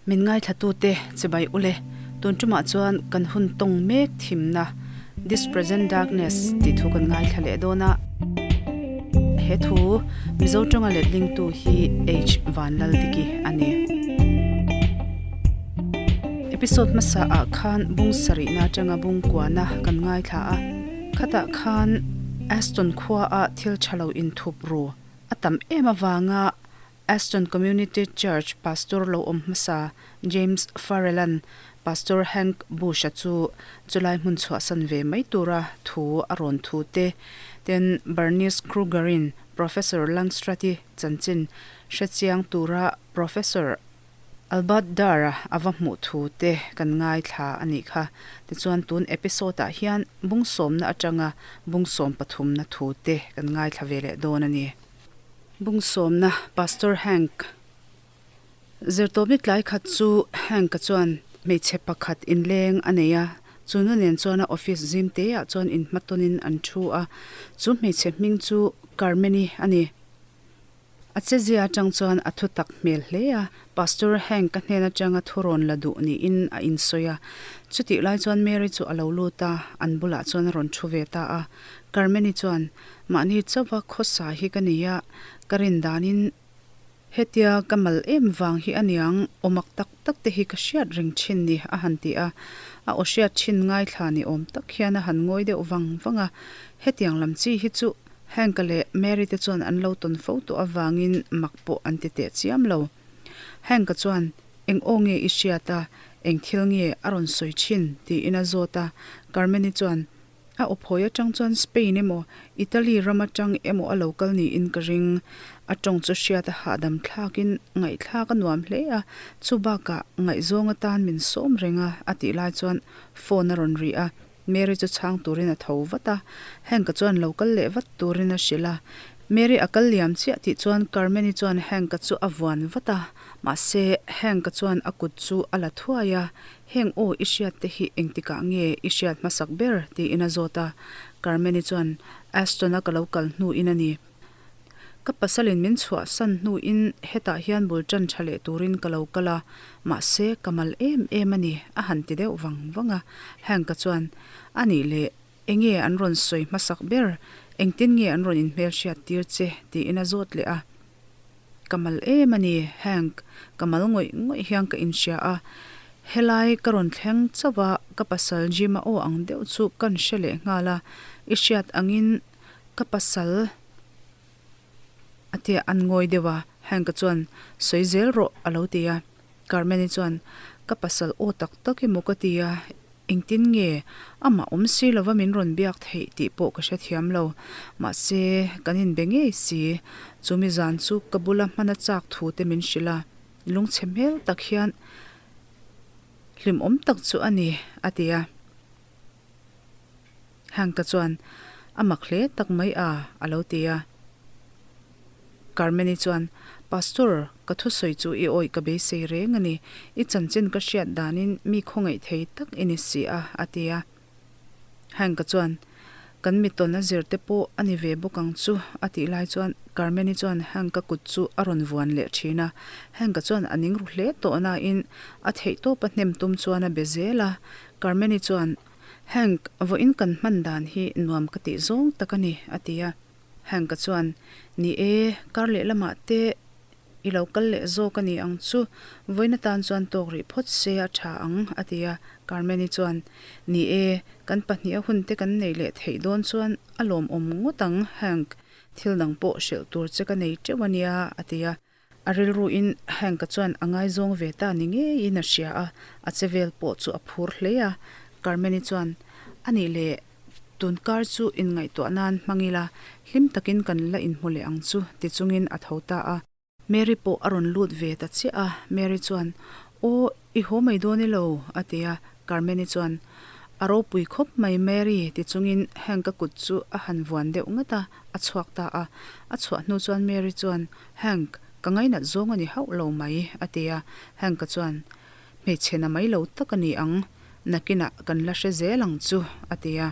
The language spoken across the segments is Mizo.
Min ngaithlatute chibai ule, tun tumah chuan kan hun tawng mek thimna, This Present Darkness, tih thu kan ngaithla leh dawn a. He thu Mizo tawnga letlingtu hi H Vanlaldiki a ni. Episode hmasa ah khan bung sarihna atanga bung kuana kan ngaithla a, khatah khan Aston khua ah thil tha lo inthup ru a tam em avanga Aston Community Church Pastor lo awm hmasa James Farrell-a'n Pastor Hank Bush-a chu chulai hmun chhuahsan ve mai tura thu a rawn thu te, ten Bernice Kruger-in Professor Langstrath-i chanchin hrechiang tura Professor Albert Dar-a a va hmuh thu te kan ngaithla a nih kha. Tichuan tun episode-ah hian bung sawmna atanga bung sawm pathumna thu te kan ngaithla ve leh dawn a ni. Bung sawmna Pastor Hank Zirtawpni tlai khat chu Hank-a chuan hmeichhe pakhat inleng a nei a, chu nu nen chuan a office zim teah chuan inhmatawnin an thu a, chu hmeichhe hming chu Carmen-i a ni. A chezia atang chuan a thu tak hmel hle a, Pastor Hank-a hnen atanga thu rawn la duh niin a insawi a. Chutih lai chuan Mary chu a lo lut a, an bulah chuan a rawn thu ve ta a. Carmen-i chuan, Mahni chauva khawsa hi ka nei a, ka rin danin hetia ka mal em vang hi aniang awmak tak tak te hi ka hriat reng thin ni, a han ti a. A aw hriat thin ngaithla ni awm tak hian a han ngawi deuh vang vang a, hetiang lam chi hi chu Hank-a leh Mary te chuan an lo tawn fo tawh avangin mak pawh an ti teh chiam lo. Hank-a chuan, Eng aw nge i hriat a, eng thil nge a rawn sawi thin? tiin a zawt a. Carmen-i chuan, A awphawi atang chuan Spain emaw, Italy ram atang emaw a lo kal niin ka ring. A tawng chu hriat a hahdam thlakin ngaihthlak a nuam hle a, chu bakah ngaihzawng atan min sawm reng a, a tih lai chuan phone a rawn ri a. Mary chu chhang turin a tho vat a, Hank-a chuan lo kal leh vat turin a hrilh a. Mary a kal liam chiah tih chuan Carmen-i chuan Hank-a chu a vuan vat a, mahse Hank-a chuan a kut chu a la thuai a, Heng aw i hriat te hi engtikah nge i hriat hmasak ber? tiin a zawt a. Carmen-i chuan Aston-a ka lo kal hnuin a ni. Ka pasalin min chhuahsan hnuin hetah hian bul tan tha leh turin ka lo kal a, mahse ka mal em em a ni, a han ti deuh vang vang a. Hank-a chuan, A nih leh, enge an rawn sawi hmasak ber? Engtin nge an rawn inhmelhriat tir che? tiin a zawt leh a. Ka mal em a ni, Hank, ka mal ngawih ngawih hian ka inhria a. Helai ka rawn thleng chauh a, ka pasal Jim-a aw ang deuh chu kan hre leh nghal a, i hriat angin Ka pasal a tia an ngawi deuh a, Hank-a chuan sawi zel rawh a lo ti a. Carmen-i chuan ka pasal aw tak tak emaw ka ti a, engtin nge amah awm si lova min rawn biak theih tih pawh ka hrethiam lo. Mahse, kan inbe ngei si. Chumi zan chu ka bula hmana chak thu te min hrilh a, lungchhe hmel tak hian hlimawm tak chu a ni a ti a. Hank-a chuan, A mak hle tak mai a, a lo ti a. Carmen-i chuan, Pastor, ka thusawi chu i awih ka beisei reng a ni. I chanchin ka hriat danin mi khawngaih thei tak i ni si a, a ti a. Hank-a chuan, Kan mi tawn a zir te pawh a ni ve bawk ang chu, a tih lai chuan Carmen-i chuan Hank-a kut chu a rawn vuan leh thin a. Hank-a chuan a ning ru hle tawh nain a theihtawpa hnem tum chuan a be zel a. Carmen-i chuan, Hank, vawiin kan hman dan hi nuam ka tih zawng tak a ni, a ti a. Hank-a chuan, Ni e, kar leh lamah te i lo kal leh zawk a ni ang chu, vawiin atan chuan tawk rih phawt se a tha ang, a ti a. Carmen-i chuan, Ni e, kan pahniha hun te kan neih leh theih dawn chuan a lawmawm ngawt ang, Hank, thil dang pawh hrilh tur che ka nei teuh a nia, a ti a. A rilruin Hank-a chuan a ngaizawng ve ta ni ngeiin a hria a, a che vel pawh chu a phur hle a. Carmen-i chuan, A nih leh, tun kar chu inngaihtuah nan hmang ila, hlim takin kan la inhmu leh ang chu, ti chungin a tho ta a. Mary pawh a rawn lut ve ta chiah a, Mary chuan, Aw, i haw mai dawn ilo? a ti a. Carmen-i chuan, A ropui khawp mai Mary, ti chungin Hank-a kut chu a han vuan deuh ngat a, a chhuak ta a. A chhuah hnu chuan Mary chuan, Hank, ka ngainat zawng a ni hauh lo mai, a ti a. Hank-a chuan, Hmeichhe na mai lo tak a ni ang, nakinah kan la hre zel ang chu, a ti a.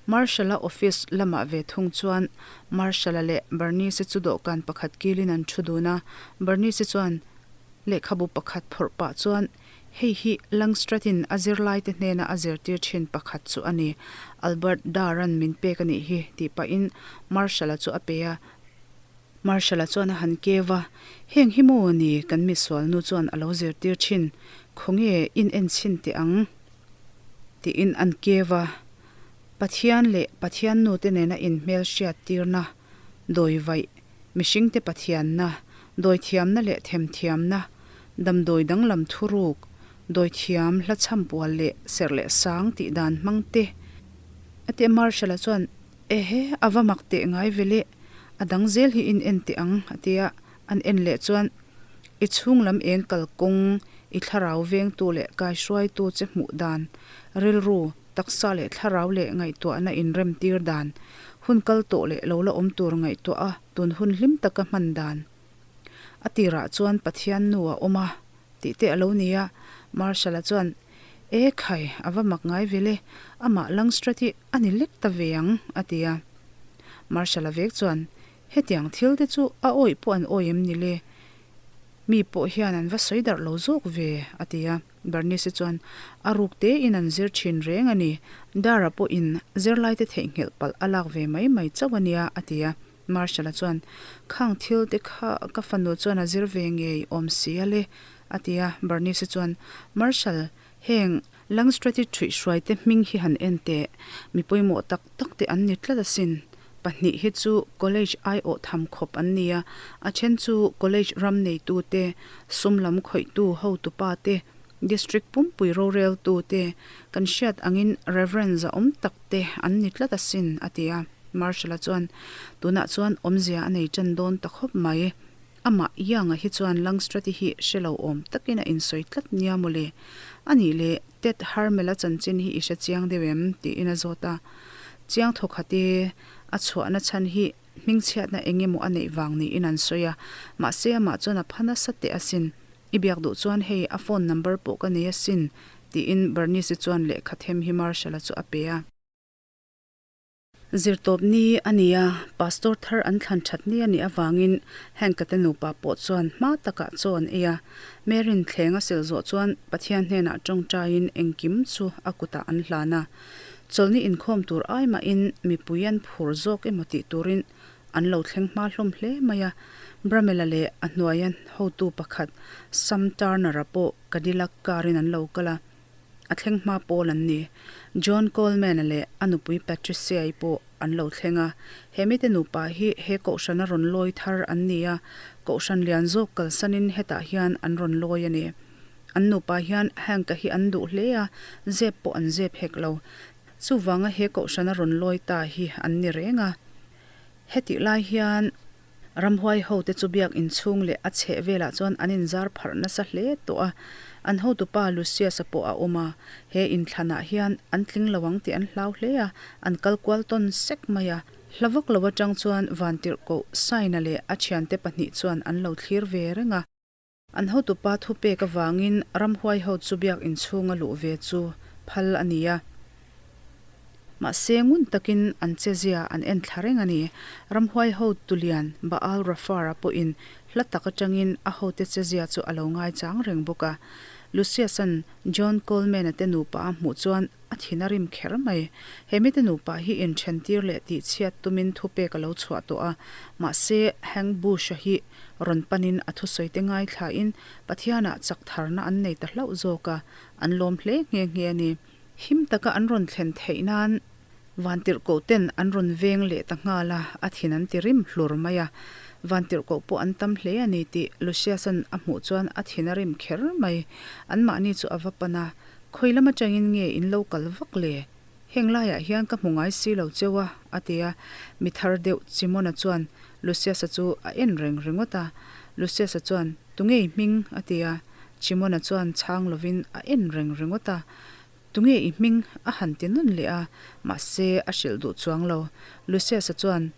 Marshall-a office lamah ve thung chuan Marshall-a leh Bernice-i chu dawhkan pakhat kilin an thu dun a. Bernice-i chuan. Lehkhabu pakhat phawrh pah chuan, Hei hi Langstrath-in a zirlaite hnena a zirtir thin pakhat chu a ni. Albert Darr-a'n min pek a nih hi, tih pahin Marshall-a chu a pe a. Marshall-a chuan a han keu a, Heng hi maw ni kan misualnu chuan a lo zirtir thin, khawnge in en chhin teh ang? tiin an keu a. Pathian leh Pathian nute nena inhmelhriat tirna, dawi vaih, mihringte Pathianna, dawithiamna leh themthiamna, damdawi danglam thuruk, dawithiam hla chhampual leh serh leh sang tih dan hmang te. A ti a Marshall-a chuan, Ehe, a va mak teh ngai ve le, a dang zel hi in en teh ang, a ti a, an en leh chuan, I chhung lam eng kalkawng, i thlarau vengtu leh kaihruaitu che hmuh dan, rilru, Taksa leh thlarau leh ngaihtuahna inremtir dan, hun kal tawh leh lo la awm tur ngaihtuah a tun hun hlim taka hman dan. A tirah chuan Pathian nu a awm a, tih te a lo ni a, Marshall-a chuan, E khai, a va mak ngai ve le, amah Langstrath hi a ni lek ta ve ang, a ti a. Marshall-a vek chuan, Hetiang thil te chu a awih pawh an awih em ni le? Mi pawh hian an va sawi darh lo zawk ve, a ti a. Bernice chuan a ruk te in an zir thin reng a ni. Dara pawhin zirlaite theihnghilh palh a lak ve mai mai chauh a nia, a ti a. Marshall-a chuan, Khang thil te kha ka fanu chuan a zir ve ngei awm si a le, a ti a. Bernice chuan, Marshall, heng Langstrathi ṭhuihhruaite hming hi han en teh, mi pawimawh tak tak te an ni tlat asin. Pahnih hi chu college aiawh tham khawp an ni a, a then chu college ram neitu te, sum lam khawihtu hotupa te, district pumpui roreltu te, kan hriat angin Reverend zahawm tak te an ni tlat asin, a ti a. Marshall-a chuan, Tunah chuan awmzia a nei tan dawn ta khawp mai. Amah Young-a hi chuan Langstrath-i hi hre lo awm takin a insawi tlat nia mawle. A nih leh, Ted Harmel-a chanchin hi i hre chiang deuh em? tiin a zawt a. Chiang thawkhat e, a chhuahna chhan hi hmingchhiatna eng emaw a neih vang niin an sawi a, mahse amah chuan a pha nasa teh asin. I biak duh chuan hei a phone number pawh ka nei asin, tiin Bernice-i chuan lehkha them hi Marshall-a chu a pe a. Zirtawp ni a ni a, Pastor thar an thlan that ni a nih avangin Hank-a te nupa pawh chuan hma takah chaw an ei a. Mary'n thleng a sil zawh chuan Pathian hnenah tawngtaiin engkim chu a kutah an hlan a. Chawlhni inkhawm tur ai mahin mipui an phur zawk emaw tih turin an lo thleng hma hlawm hle mai a. Bramela leh a hnuaia hotu pakhat Sam Turner-a pawh Cadillac car-in an lo kal a. A thleng hma pawl an ni. John Coleman-a leh a nupui Patricia-i pawh an lo thleng a. He mite nupa hi he kohhrana rawn lawi thar an ni a, kohhran lian zawk kalsanin hetah hian an rawn lawi a ni. An nupa hian Hank-a hi an duh hle a, zep pawh an zep hek lo. Chuvanga he kohhrana rawn lawi ta hi an ni reng a. Hetih lai hian. Ramhuai hote chu biak inchhung leh a chheh velah chuan an inzar pharh nasa hle tawh a, an hotupa Lucius-a pawh a awm a, he inthlanah hian an tling lo ang tih an hlau hle a, an kal kual tawn sek mai a. Hla vak lo atang chuan Vantirhkoh Saina leh a thiante pahnih chuan an lo thlir ve reng a. An hotupa thupek avangin ramhuai ho chu biak inchhunga luh ve chu phal a ni a. Mahse, ngun takin an chezia an en thla reng a ni. Ramhuai hotu lian Baal Rafar-a pawhin hla tak atangin a hote chezia chu a lo ngaichang reng bawk a. Lucius-a'n John Coleman-a te nupa a hmuh chuan a thin a rim kher mai. He mite nupa hi inthentir leh tihchhiat tumin thupek a lo chhuah tawh a. Mahse, Hank Bush-a hi rawn panin a thusawite ngaithlain Pathianah chak tharna an nei ta hlauh zawk a, an lawm hle nghe nghe a ni. Him taka an rawn thlen theih nan Vantirhkoh ten an rawn veng leh ta nghal a, a thin an ti rim hlur mai a. Vantirhkoh pawh an tam hle a ni tih Lucius-a'n a hmuh chuan a thin a rim kher mai. Anmahni chu a va pan a, Khawi lam atangin nge in lo kal vak le? Heng laiah hian ka hmu ngai si lo cheu a, a ti a. Mi thar deuh Chimona chuan Lucius-a chu a en reng ringawt a. Lucius-a chuan, Tunge i hming? a ti a. Chimona chuan chhang lovin a en reng ringawt a. Tunge i hming? a han ti nawn leh a, mahse a hrilh duh chuang lo. Lucius-a chuan,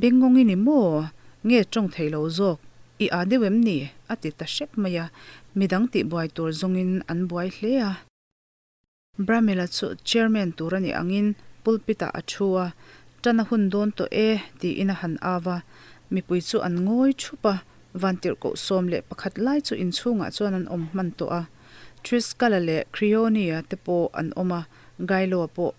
Bengngawng i ni maw? Nge tawng thei lo zawk? I â deuh em ni? a ti ta hrep mai a. Midang tihbuai tur zawngin an buai hle a. Bramela chu chairman tur a nih angin pulpit-ah a thu a, Tan a hun dawn tawh e, tiin a han au a. Mipui chu an ngawi thup a. Vantirhkoh 11 lai chu inchhungah chuan an awm hman tawh a. Triskala leh Krionia te pawh an awm a, Gailo-a pawh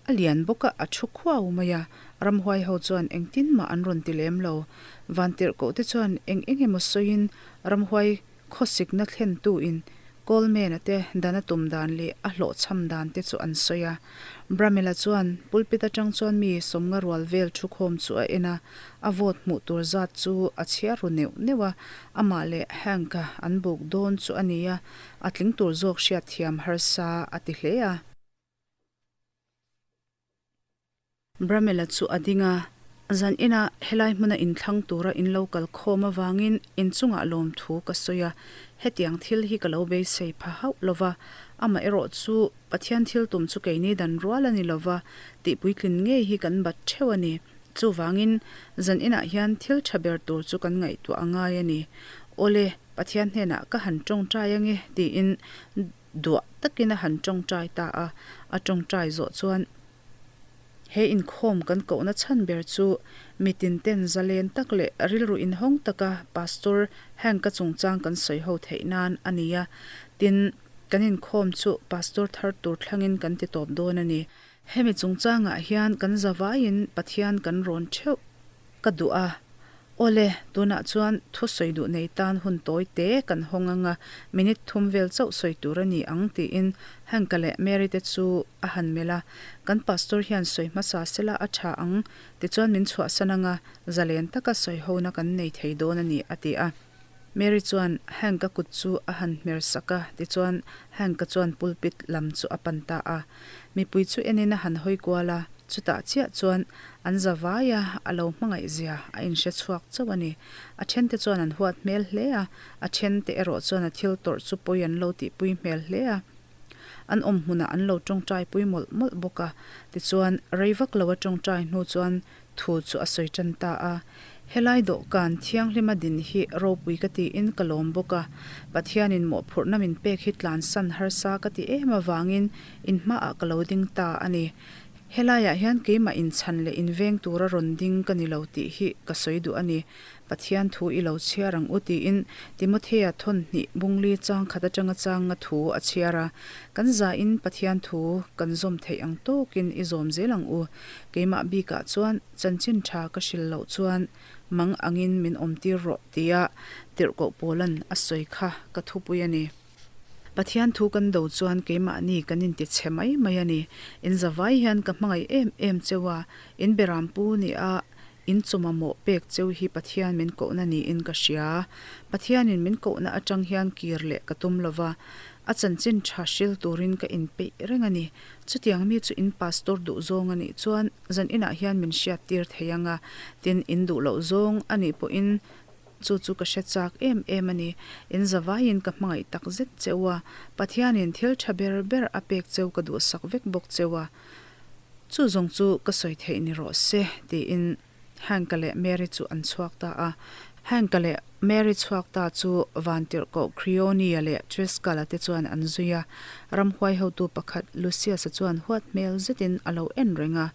a lian bawk a, a thu khuau mai a. Ramhuai ho chuan engtin mah an rawn ti lem lo. Vantirhkoh te chuan eng eng emaw sawiin ramhuai khawsikna thlentuin Coleman-a te dan a tum dan leh a hlawhchham dan te chu an sawi a. Bramela chuan pulpit atang chuan mi sawmnga rual vel thukhawm chu a en a, a vote hmuh tur zat chu a chhiar ru neuh neuh a, amah leh Hank-a an buk dawn chu a ni a, a tling tur zawk hriatthiam harsa a ti hle a. Bramela chu a ding a, Zan inah helai hmuna inthlang tura in lo kal khawm avangin inchungah lawmthu ka sawi a, hetiang thil hi ka lo beisei pha hauh lo va, amaherawh chu Pathian thil tum chu keini dan rual a ni lo va, tih puitlin ngei hi kan bat theuh a ni. Chuvangin, zan inah hian thil tha ber tur chu kan ngaihtuah a ngai a ni. Awle, Pathian hnenah ka han tawngtai ange tiin duah takin a han tawngtai ta a, a tawngtai zawh chuan, He inkhawm kan kohna chhan ber chu mitin ten zalen tak leh rilru inhawng taka Pastor Hank-a chungchang kan sawi ho theih nan a ni a. Tin, kan inkhawm chu Pastor thar tur thlangin kan ti tawp dawn a ni. Hemi chungchangah hian kan zavaiin Pathian kan rawn theuh ka duh a. Awle, tunah chuan thusawi duh nei tan hun tawi te kan hawng ang a, minute thum vel chauh sawi tur a ni ang tiin Hank-a leh Mary te chu a han melh a. Kan pastor hian sawi hmasa sela a tha ang, tichuan min chhuahsan ang a, zalen taka sawi hona kan nei thei dawn a ni, a ti a. Mary chuan Hank-a kut chu a han hmer sak a, tichuan Hank-a chuan pulpit lam chu a pan ta a. Mipui chu enin a han hawi kual a, chutah chiah chuan an za vai a, a lo hmangaih zia a inhre chhuak chauh a ni. A thente chuan an huat hmel hle a, a thente erawh chuan a thil tawrh chu pawi an lo tihpui hmel hle a. An awm hmunah an lo tawngtaipui mawlh mawlh bawk a, tichuan rei vak lo a tawngtai hnu chuan Thu chu a sawi tan ta a, Helai dawhkan thianghlima din hi ropui ka tiin ka lawm bawk a, Pathianin mawhphurhna min pek hi tlansan harsa ka ti em avangin in hmaah ka lo ding ta a ni. Helaiah hian keimah inchhan leh inveng tura rawn ding ka ni lo tih hi ka sawi duh a ni. Pathian thu i lo chhiar ang u tiin Timothea thawn hnih bungli chang khat atanga changa thu a chhiar a. Kan zain Pathian thu kan zawm theih ang tawkin i zawm zel ang u. Keimah bikah chuan chanchin tha ka hril loh chuan mang angin min awmtir rawh tia tirhkoh Paula'n a sawi kha ka thupui a ni. Pathian thu kan do chuan keimahni kan inti chhe mai mai a ni. In zavai hian ka hmangaih em em cheu a, in berampu nia in chaw mamawh pek cheu hi Pathian min kohna niin ka hria. Pathianin min kohna atang hian kir leh ka tum lova, a chanchin tha hril turin ka inpeih reng a ni. Chutiang mi chu in pastor duh zawng a nih chuan zan inah hian min hriattir thei ang a, tin in duh loh zawng a nih pawhin chu chu ka hre chak em em a ni. In zavaiin ka hmangaih tak zet cheu a, Pathianin thil tha ber ber a pek cheu ka duhsak vek bawk cheu a. Chu zawng chu ka sawi theih ni rawh se, tiin Hank-a leh Mary chu an chhuak ta a. Hank-a leh Mary chhuak ta chu Vantirhkoh Creonia leh Triscala te chuan an zui a. Ramhuai hotu pakhat Lucius-a chuan huat hmel zetin a lo en reng a.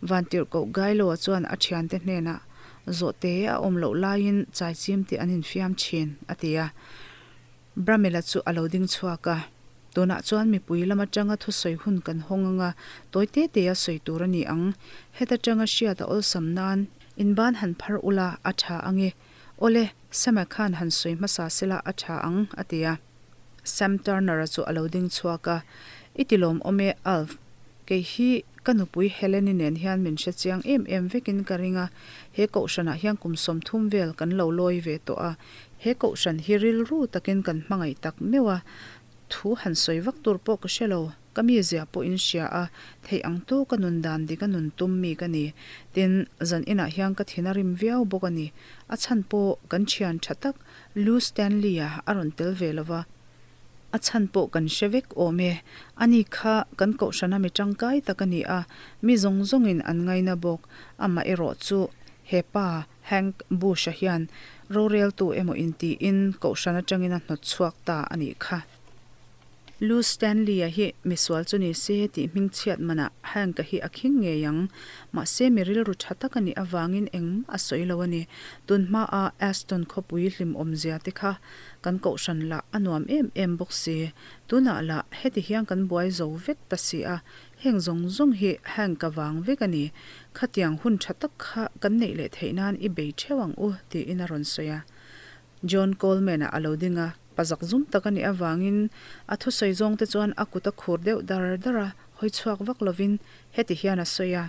Vantirhkoh Gailo-a chuan a thiante hnenah, Zawhte a awm loh laiin chaichim tih an infiam thin, a ti a. Bramela chu a lo ding chhuak a, Tunah chuan mipui lam atanga thusawi hun kan hawng ang a, tawi te te a sawi tur a ni ang. Heta tanga hriat a awlsam nan inban han phar ula a tha ang e. Awle, Sam-a khan han sawi hmasa sela a tha ang, a ti a. Sam Turner-a chu a lo ding chhuak a, I ti lawmawm e, Alf. Kei hi ka nupui Helen-i nen hian min hre chiang em em vekin ka ring a, he kohhranah hian kum 30 vel kan lo lawi ve tawh a, he kohhran hi rilru takin kan hmangaih tak meuh a, thu han sawi vak tur pawh ka hre lo, ka mizia pawh in hria a, theih ang tawka nun dan dik a nun tum mi ka ni. Tin, zan inah hian ka thin a rim viau bawk a ni. A chhan pawh kan thian tha tak Lou Stanley-a a rawn tel ve lo va. A chhan pawh kan hre vek awm e. Ani kha kan kohhrana mi tangkai tak a ni a, mi zawng zawngin an ngaina bawk. Amah erawh chu he pa Hank Bush-a hian roreltu emaw intiin kohhran atangin a hnawt chhuak ta a nih kha. Lou Stanley-a hi misual chu ni se tih hmingchhiat manah Hank-a hi a khing ngei ang. Mahse mi rilru tha tak a nih avangin engmah a sawi lo a ni. Tun hmaa Aston khawpui hlimawmzia te kha kan kohhran lah a nuam em em bawk si. Tunah lah heti hian kan buai zo vek ta si a, heng zawng zawng hi Hank-a vang vek a ni. Khatiang hun tha tak kha kan neih leh theih nan i bei theuh ang u, tiin a rawn sawi a. John Coleman-a a lo ding a, pa zak zum tak a nih avangin a thusawi zawng te chuan a kut a khur deuh dar dar a, hawi chhuak vak lovin heti hian a sawi a,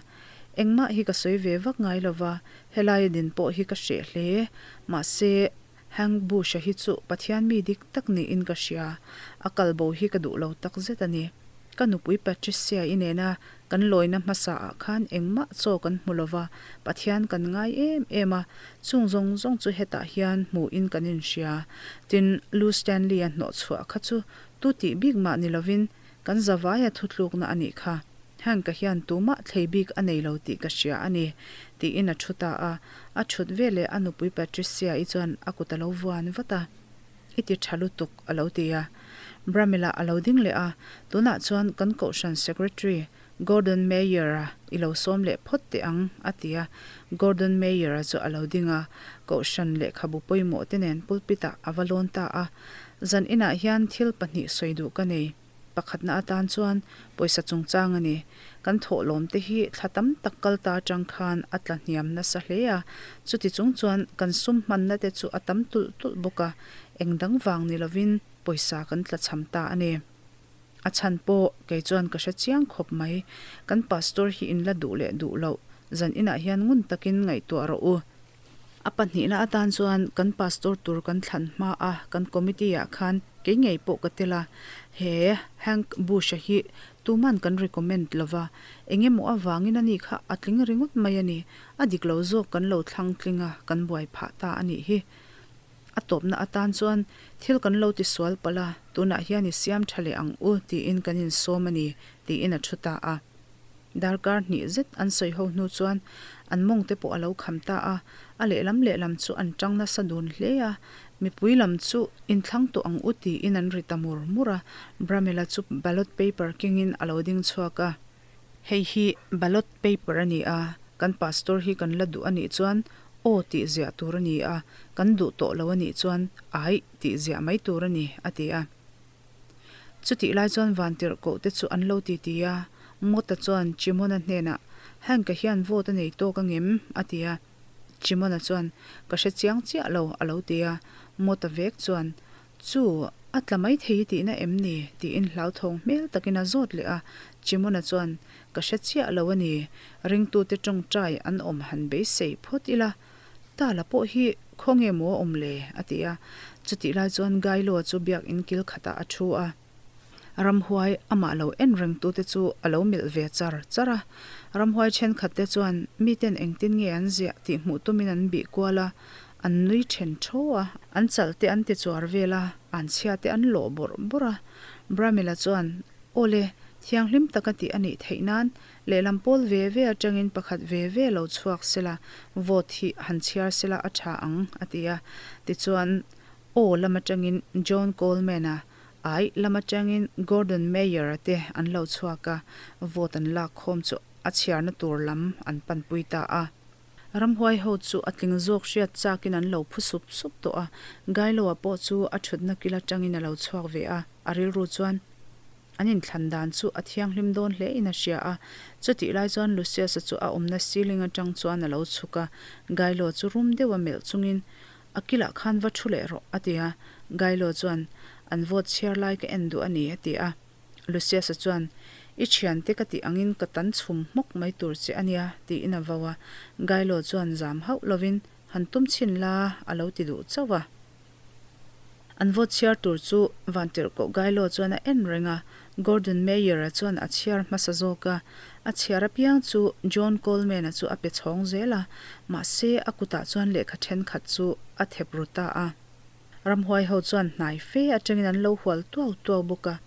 Engmah hi ka sawi ve vak ngai lova, helaia din pawh hi ka hreh hle. Mahse, Hank Bush-a hi chu Pathian mi dik tak niin ka hria, a kalbo hi ka duh lo tak zet a ni. Ka nupui Patricia-i nena kan lawina hmasa ah khan engmah chaw kan hmu lova, Pathian kan ngai em em a, chung zawng zawng chu hetah hian hmuhin kan inhria. Tin, Lou Stanley-a hnawhchhuah kha chu tu tih bik mah ni lovin kan zavaia thutlukna a nih kha. Hank-a hian tumah thlei bik a nei lo tih ka hria a ni, tiin a thu ta a. A thut veleh a nupui Patricia-i chuan a kut a lo vuan vat a. I ti tha lutuk, a lo ti a. Bramila a lo ding leh a, Tunah chuan kan kohhran Secretary Gordon Meyer-a i lo sawm leh phawt teh ang, a ti a. Gordon Meyer-a chu a lo ding a, kohhran lehkhabu pawimawh te nen pulpit-ah a va lawn ta a. Zan inah hian thil pahnih sawi duh ka nei. Pakhatna atan chuan pawisa chungchang a ni. Kan thawhlawm te hi thla tam tak kal ta atang khan a tla hniam nasa hle a, chuti chung chuan kan sum hmanna te chu a tam tulh tulh bawk a, eng dang vang ni lovin pawisa kan tla chham ta a ni. A chhan pawh kei chuan ka hre chiang khawp mai, kan pastor hi in la duh leh duh loh zan inah hian ngun takin ngaihtuah rawh u. A pahnihna atan chuan kan pastor tur kan thlan hma a, kan committee ah khan kei ngei pawh ka tel a, he Hank Bush-a hi tuman kan recommend lo va, eng emaw avangin ani kha a tling ringawt mai a ni, a dik lo zawk kan lo thlang tling a, kan buai phah ta a nih hi. A tawpna atan chuan thil kan lo tisual palh a, tunah hian i siam tha leh ang u tiin kan insawm a ni, tiin a thu ta a. Darkar hnih zet an sawi ho hnu chuan an mawng te pawh a lo kham ta a, a lehlam lehlam chu an tang nasa dun hle a, mipui lam chu inthlang tawh ang u tiin an ri ta mur mur a, Bramela chu ballot paper kengin a lo ding chhuak a. Hei hi ballot paper a ni a, kan pastor hi kan la duh a nih chuan aw tih ziah tur a ni a, kan duh tawh lo a nih chuan aih tih ziah mai tur a ni, a ti a. Chutih lai chuan vantirhkoh te chu an lo titi a, Mawta chuan Chimona hnenah, Hank-a hian vote a nei tawk angem? a ti a. Chimona chuan, Ka hre chiang chiah lo, a lo ti a. Mawta vek chuan, Chu, a tla mai thei i tihna em ni? tiin hlauthawng hmel takin a zawt leh a. Chimona chuan, Ka hre chiah lo a ni, ringtute tawngtai an awm han beisei phawt ila, Tala pawh hi khawnge maw a awm le? a ti a. Chutih lai chuan Gailo chu biakin kil khatah a thu a. Ramhuai amah lo en rengtute chu a lo melh ve char char a. Ramhuai thenkhatte chuan miten engtin nge an ziah tih hmuh tumin an bih kual a, an nui then tho a, an chal te an ti chuar vel a, an chhia te an lawh bawrh bawrh a. Bramila chuan, Awle, thianghlim taka tih a nih theih nan Lehlam pawl ve ve atangin pakhat ve ve lo chhuak sela, vote hi han chhiar sela a tha ang, a ti a. Tichuan, Aw lam atangin John Coleman-a, Aih lam atangin Gordon Meyer-a te an lo chhuak a, vote an lak khawm chu a chhiarna tur lam an panpui ta a. Ramhuai ho chu a tling zawk hriat chakin an lo phu sup sup tawh a, Gailo-a pawh chu a thutna kil atangin a lo chhuak ve a, a rilru chuan, An inthlan dan chu a thianghlim dawn hle in a hria a. Chutih lai chuan Lucius-a chu a awmna ceiling atang chuan a lo chhuk a, Gailo chu rum deuh a melh chungin, A kilah khan va thu leh rawh, a ti a. Gailo chuan, An vote chhiar lai ka en duh a ni, a ti a. Lucius-a chuan, I thiante ka tih angin ka tan chhum hmawk mai tur che a nia, tiin a vo a. Gailo chuan zam hauh lovin, Han tum chhin la, a lo ti duh chauh a. An vote chhiar tur chu Vantirhkoh Gailo chuan a en reng a, Gordon Meyer-a chuan a chhiar hmasa zawk a. A chhiar apiang chu John Coleman-a chu a pe chhawng zel a, mahse a kutah chuan lehkha thenkhat chu a thep ru ta a. Ramhuai ho chuan hnai fe atangin an lo hual tuau tuau bawk a.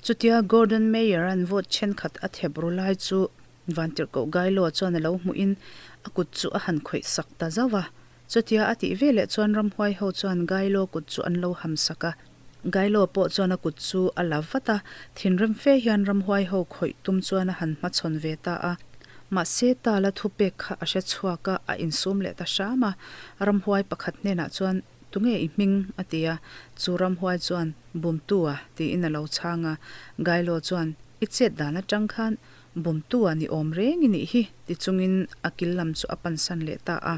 Chutia Gordon Meyer-a'n vote thenkhat a thep ru lai chu Vantirhkoh Gailo chuan a lo hmuhin a kut chu a han khawih sak ta zauh a. Chutia a tih veleh chuan ramhuai ho chuan Gailo kut chu an lo ham sak a. Gailo pawh chuan a kut chu a la vat a, thinrim fe hian ramhuai ho khawih tum chuan a han hmachhawn ve ta a. Mahse Tala thupek kha a hre chhuak a, a insum leh ta hram a. Ramhuai pakhat hnenah chuan, Tunge i hming? a ti a. Chu ramhuai chuan, Bumtua, tiin a lo chhang a. Gailo chuan, I chet dan atang khan Bumtua ni awm reng i nih hi, ti chungin a kil lam chu a pansan leh ta a.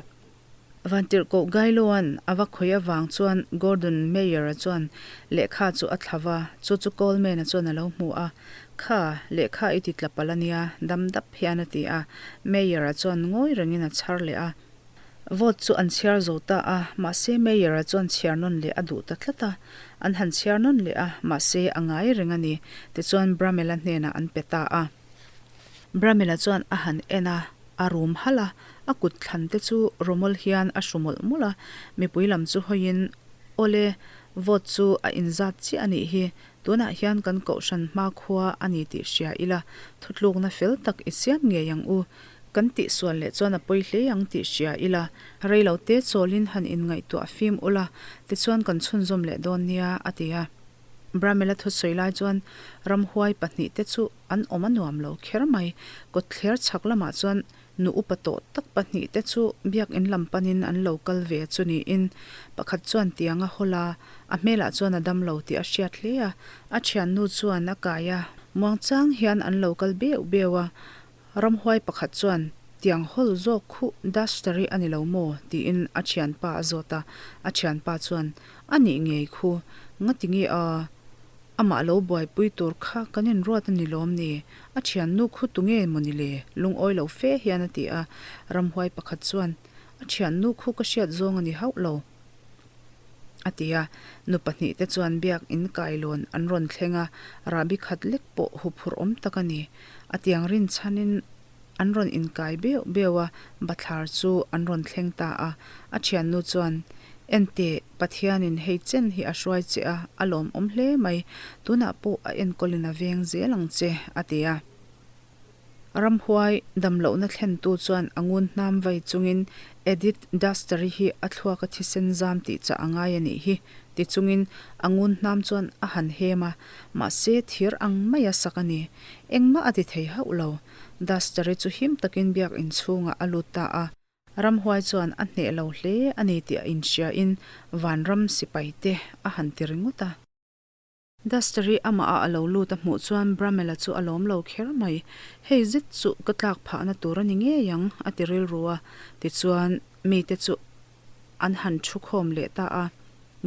Vantirhkoh Gailoa'n a va khawih avang chuan Gordon Meyer-a chuan lehkha chu a thla va, chu chu Coleman-a chuan a lo hmu a. Kha, lehkha i ti tla palh a nia, dam dap hian a ti a. Meyer-a chuan ngawi rengin a chhar leh a. Vote chu an chhiar zo ta a, mahse Meyer-a chuan chhiar nawn leh a duh ta tlat a. An han chhiar nawn leh a, mahse a ngai reng a ni, tichuan Bramell-a hnenah an pe ta a. Bramell-a chuan a han en a, a rum halh a, a kut thlan te chu rawmawl hian a hru mawlh mawlh a, mipui lam chu hawiin, Awle, vote chu a inzat chiah a nih hi, tunah hian kan kohhran hmakhua a ni tih hria ila, thutlukna fel tak i siam ngei ang u, kan tihsual leh chuan a pawi hle ang tih hria ila, reilo te chawlin han inngaihtuah fim ula, tichuan kan chhunzawm leh dawn nia, a ti a. Bramell-a thusawi lai chuan ramhuai pahnihte chu An awm a nuam lo kher mai. Kawtthler chhak lamah chuan nu upa tawh tak pahnihte chu biakinn lam panin an lo kal ve chu niin pakhat chuan tiang a hawl a, a hmelah chuan a dam lo tih a hriat hle a. A thiannu chuan a kai a, muangchang hian an lo kal beuh beuh a. Ramhuai pakhat chuan tiang hawl zawk khu Duster hi a ni lo maw? tiin a thianpa a zawt a. A thianpa chuan, A nih ngei khu, ngati nge a? Amah lo buaipui tur kha kan inruat a ni lawm ni? A thiannu khu tu nge maw ni le? Lungawi lo fe hian a ti a. Ramhuai pakhat chuan, A thiannu khu ka hriat zawng a ni hauh lo, a ti a. Nu pahnihte chuan biak in kailawn an rawn thleng a, rahbi khat lek pawh huphurh awm tak a ni. A tiang rinchhanin An rawn inkai beuh beuh a, bathlar chu an rawn thleng ta a. A thiannu chuan, Enteh, Pathianin hei chen hi a hruai che a, a lawmawm hle mai. Tunah pawh a enkawlin a veng zel ang che, a ti a. Ramhuai damlohna thlentu chuan a ngun hnam vai chungin, Edith Duster-i hi a thluak a thisen zam tih chah a ngai a nih hi, ti chungin a ngun hnam chuan a han hem a, mahse thir ang maia sak a ni. Engmah a ti thei hauh lo. Duster-i chu him takin biak inchhungah a lut ta a. Ramhuai chuan a hneh lo hle a ni tih a inhriain vanram sipai te a han ti ringawt a. Duster-i amah a lo lut a hmuh chuan Bramell-a chu a lawm lo kher mai. Hei zet chu ka tlak phahna tur a ni ngei ang, a ti rilru a. Tichuan, mite chu an han thu khawm leh ta a,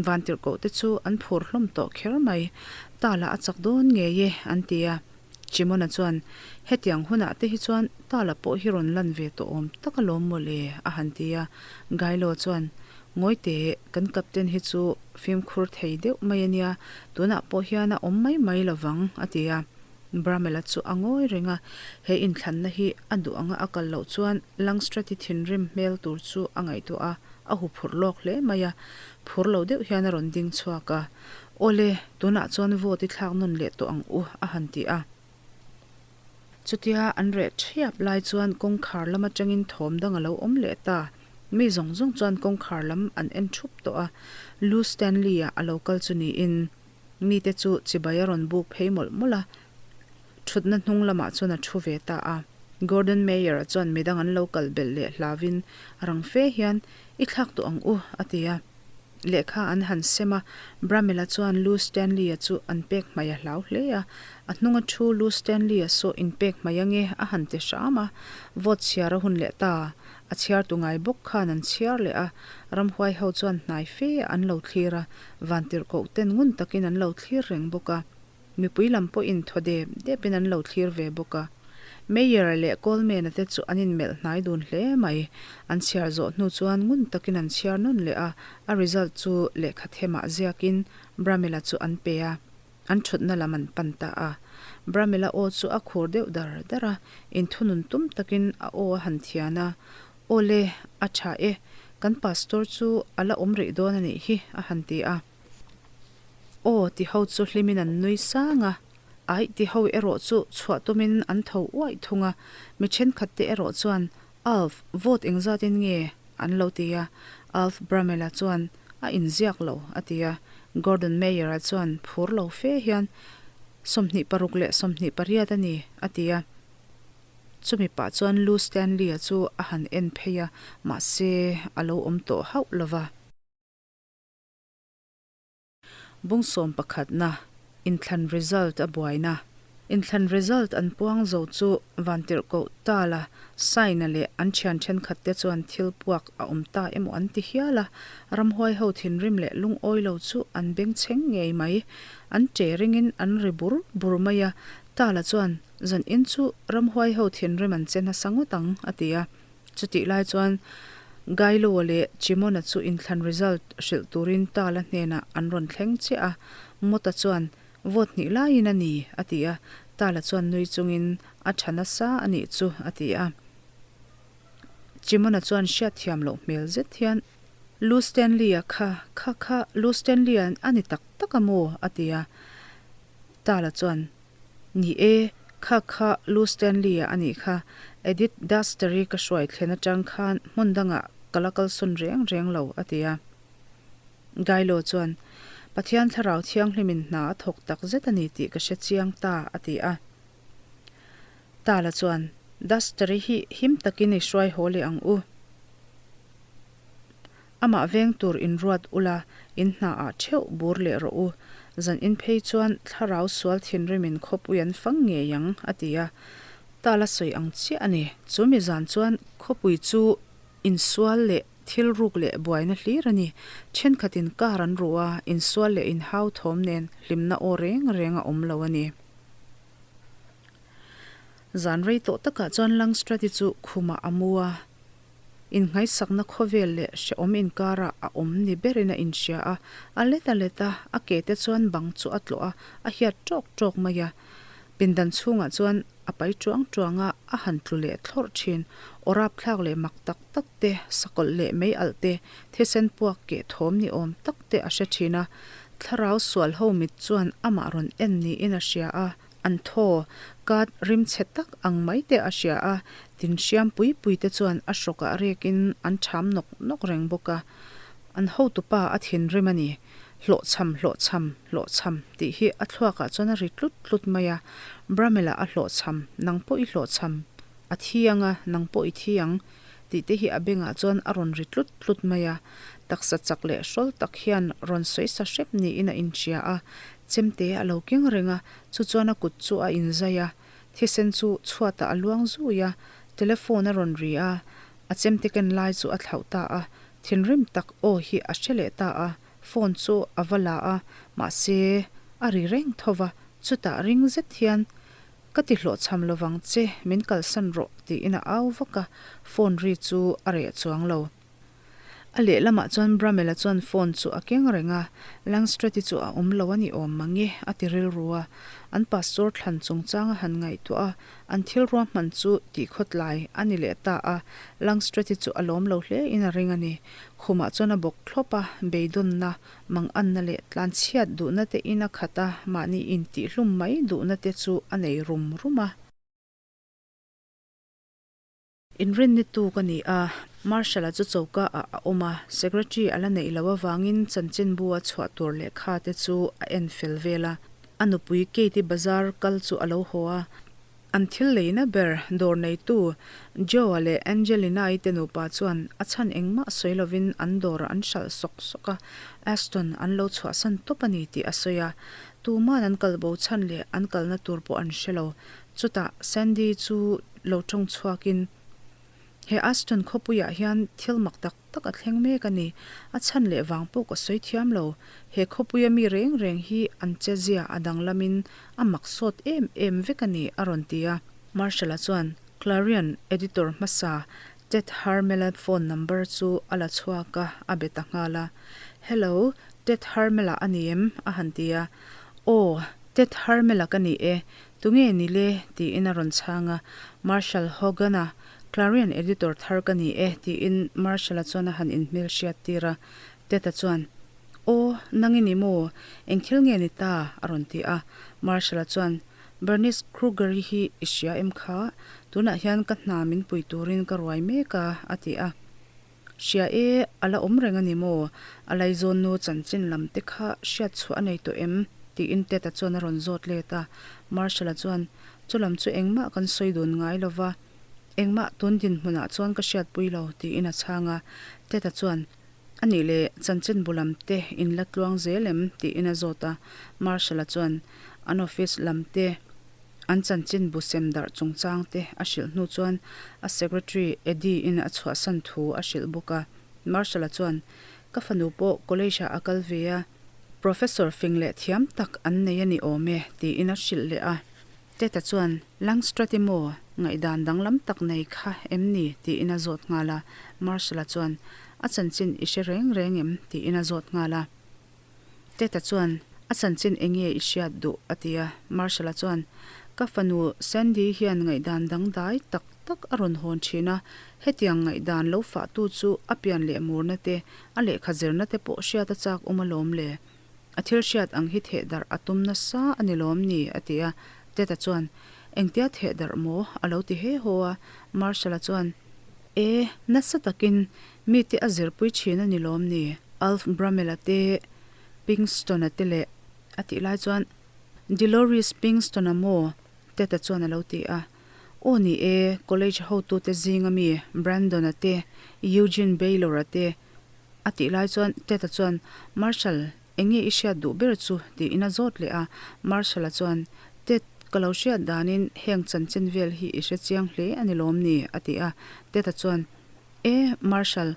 vantirhkoh te chu an phur hlawm tawh kher mai, ta lah a chak dawn ngei e an ti a. Chimona chuan, Hetiang hunah te hi chuan ta la pawh hi rawn lan ve tawh awm tak alawm maw le a han ti a. Gailo chuan, Ngawi teh, kan captain hi chu fimkhur thei deuh mai a nia, tunah pawh hian a awm mai mai lovang a ti a. Bramella chu a ngawi reng a, he inthlanna hi a duh anga a kal loh chuan Langstrath-i thinrim hmel tur chu a ngaihtuah a, a huphurh lawk hle mai a. Phur lo deuh hian a rawn ding chhuak a, Awle, tunah chuan vote i thlak nawn leh tawh ang u, a han ti a. Chutia an reh ṭhiap lai chuan kawngkhar lam aṭangin thawm dang a lo awm leh ta. Mi zawng zawng chuan kawngkhar lam an en ṭhup tawh a, Lou Stanley-a a lo kal chu niin. Mite chu chibai a rawn buk phei mawlh mawlh a, thutna hnung lamah chuan a thu ve ta a. Gordon Meyer-a chuan midang an lo kal belh leh hlauvin rang fe hian, I thlak tawh ang u, a ti a. Lehkha an han sem a, Bramell-a chuan Lou Stanley-a chu an pek hmai a hlau hle a. A hnunga thu Lou Stanley-a saw inpek hmai ange a han ti hram a. Vote chhiar a hun leh ta. A chhiartu ngai bawk khan an chhiar leh a, ramhuai ho chuan hnai fe an lo thlir a, vantirhkoh ten ngun takin an lo thlir reng bawk a, mipui lam pawhin thaw dep depin an lo thlir ve bawk a. Meyer leh Coleman-a te chu an inmelh hnai dun hle mai. An chhiar zawh hnu chuan ngun takin an chhiar nawn leh a, a result chu lehkha themah ziakin Bramell-a chu an pe a. An thutna lam an pan ta a. Bramella aw chu a khur deuh dar dar a, inthunun tum takin a aw a han thian a, Aw le, a tha e, kan pastor chu a la awm rih dawn a nih hi, a han ti a. Aw ti ho chu hlimin an nui sang a, aih ti ho erawh chu chhuah tumin an tho uaih thung a, mi thenkhat te erawh chuan Alf, vote engzatin nge? an lo ti a. Alf Bramella chuan. A inziak lo, a ti a. Gordon Meyer-a chuan phur lo fe hian, 26 leh 28 a ni, a ti a. Chumi pah chuan Lou Stanley-a chu a han en phei a, mahse a lo awm tawh hauh lo va. Bung sawmpakhatna, Inthlan result a buaina. Inthlan result an puang zo chu Vantirhkoh Tala, Saina leh an thian thenkhat te chuan thil puak a awm ta emaw an ti hial a, ramhuai ho thinrim leh lungawi lo chu an bengchheng ngei mai. An che ringin an ri bur bur mai a, Tala chuan, Zan in chu ramhuai ho thinrim an che nasa ngawt ang, a ti a. Chutih lai chuan Gailo-a leh Chimona chu inthlan result hrilh turin Tala hnenah an rawn thleng chiah a, Mawta chuan, Vote hnih laiin a ni, a ti a. Tala chuan nui chungin, A tha nasa a nih chu, a ti a. Chimona chuan hriatthiam loh hmel zet hian, Lu Stanley-a kha, kha kha Lu Stanley-a a ni tak tak a maw? a ti a. Tala chuan, Ni e, kha kha Lu Stanley-a a nih kha. Edith Duster-i ka hruai thlen atang khan hmun dangah ka la kalsawn reng reng lo, a ti a. Gailo chuan, Pathian Thlarau Thianghlimin hna a thawk tak zet a ni tih ka hre chiang ta, a ti a. Tala chuan, Duster-i hi him takin i hruai haw leh ang u. Amah veng tur inruat ula, in hnaah theuh bur leh rawh u. Zan in phei chuan thlarau sual thinrimin khawpui an fang ngei ang, a ti a. Tala sawi ang chiah a ni. Chu mi zan chuan khawpui chu insual leh thil ruk leh buaina hlir a ni. Thenkhatin kar an ruh a, insual leh inhau thawm nen hlimna aw reng reng a awm lo a ni. Zan rei tawh takah chuan Langstrati chu khumah a mu a. Innghaisakna khawvel leh hrehawm inkarah a awm ni berin a inhria a, a let a let a, a ke te chuan bang chu a tlawh a, a hiat ṭawk ṭawk mai a. Pindan chhungah chuan a pai ṭuang ṭuang a, a han tlu leh thlawrh ṭhin. Aw rapthlak leh mak tak tak te, sakawlh leh mei alh te, thisen puak keh thawm ni awm tak te a hre ṭhin a. Thlarau sual ho mit chuan amah rawn en niin a hria a. An thaw, kat rimchhe tak ang mai te a hria a, tin hriam pui pui te chuan a hrawkah rekin an ṭham nawk nawk reng bawk a. An hotupa a thinrim a ni. Hlawhchham, hlawhchham, hlawhchham tih hi a thluakah chuan a ri tlut tlut mai a. Bramela a hlawhchham, nang pawh i hlawhchham, a thi ang a, nang pawh i thi ang tih te hi a bengah chuan a rawn ri tlut tlut mai a. Taksa chak leh hrawl tak hian rawn sawi sa hrep niin a inhria a, chemte a lo keng reng a, Chu chuan a kut chu a inzai a, thisen chu chhuatah a luang zui a, telephone a rawn ri a, a chemte ken lai chu a thlauh ta a, thinrim tak aw hi a hre leh ta a, phone chu a va la a, mahse a ri reng tho va, chutah ring zet hian, Ka ti hlawhchham lovang che, min kalsan rawh tiin a au vak a, phone ri chu a reh chuang lo. A lehlamah chuan Bramela chuan phone chu a keng reng a, Langstreet-i chu a awm lo a ni awm mang e, a ti rilru a. An pastor thlan chungchang a han ngaihtuah a, an thil ruahman chu tihkhawtlai a ni leh ta a, Langstreet-i chu a lawm lo hle in a ring a ni. Khumah chuan a bawk thlawp a, beidawnna, manganna leh tlanchhiat duhna te in a khat a, mahni intihhlum mai duhna te chu a nei rum rum a. Inrinni tuk a ni a, Marshal-a chu choka ah a awm a, Secretary a la neih loh avangin chanchinbu a chhuah tur lehkha te chu a en fel vel a. A nupui Kate-i bazar kal chu a lo haw a, an thil leina ber dawr neitu Joe-a leh Angelina-i te nupa chuan a chhan engmah sawi lovin an dawrah an hralh sawk sawk a, Aston an lo chhuahsan tawp a ni tih a sawi a. Tuman an kalbo chhan leh an kalna tur pawh an hre lo. Chutah Sandy chu lo tawng chhuakin, He Aston khawpuiah hian thil mak tak tak a thleng mek a ni. A chhan leh vang pawh ka sawi thiam lo. He khawpuia mi reng reng hi an chezia a danglamin a mak sawt em em vek a ni, a rawn ti a. Marshall-a chuan Clarion editor hmasa Ted Harmel-a phone number chu a la chhuak a, a be ta nghal a. Hello, Ted Harmel-a a ni em? a han ti a. Aw, Ted Harmel-a ka ni e. Tunge ni le? tiin a rawn chhang a. Marshal Hogan-a, Clarion editor thar ka ni e, tiin Marshal-a chuan a han inhmel hriat tir a. Ted-a chuan, Aw, nang i ni maw? Eng thil nge ni ta? a rawn ti a. Marshal-a chuan, Bernice Kruger-i hi i hria em kha? Tunah hian ka hna min pui turin ka ruai mek a, a ti a. Hria e, a la awm reng a ni maw? A laizawnnu chanchin lam te kha hriat chhuah a nei tawh em? tiin Ted-a chuan a rawn zawt let a. Marshall-a chuan, Chu lam chu engmah kan sawi dun ngai lo va, engmah tun dinhmunah chuan ka hriatpui lo, tiin a chhang a. Ted-a chuan, A nih leh, chanchinbu lam te in la tluang zel em? tiin a zawt a. Marshall-a chuan, An office lam te, an chanchinbu sem darh chungchang te a hrilh hnu chuan a secretary Eddie-in a chhuahsan thu a hrilh bawk a. Marshall-a chuan, Ka fanu pawh college-ah a kal ve a, professor fing leh thiam tak an nei a ni awm e, tiin a hrilh leh a. Ted-a chuan, Langstrath-i maw? Ngaihdan danglam tak nei kha em ni? tiin a zawt nghal a. Marshall-a chuan, A chanchin i hre reng reng em? tiin a zawt nghal a. Ted-a chuan, A chanchin eng nge i hriat duh? a ti a. Marshall-a chuan, Ka fanu Sandy hian ngaihdan dangdai tak tak a rawn hawn thin a, hetiang ngaihdan lo fahtu chu a pian leh murna te, a lehkha zirna te pawh hriat a chak awm alawm le. A thil hriat ang hi theh darh a tum nasa a ni lawm ni? a ti a. Ted-a chuan, Engtia theh darh maw? a lo ti he haw a. Marshall-a chuan, E, nasa takin mite a zirpui thin a ni lawm ni? Alf Bramell-a te, Pinkston-a te leh a tih lai chuan, Deloris Pinkston-a maw? Ted-a chuan a lo ti a. Aw ni e, college hotute zinga mi Brandon-a te, Eugene Baylor-a te, A tih lai chuan Ted-a chuan, Marshal, eng nge i hriat duh ber chu? tiin a zawt leh a. Marshal-a chuan, Ted, ka lo hriat danin heng chanchin vel hi i hre chiang hle a ni lawm ni? a ti a. Ted-a chuan, E, Marshal,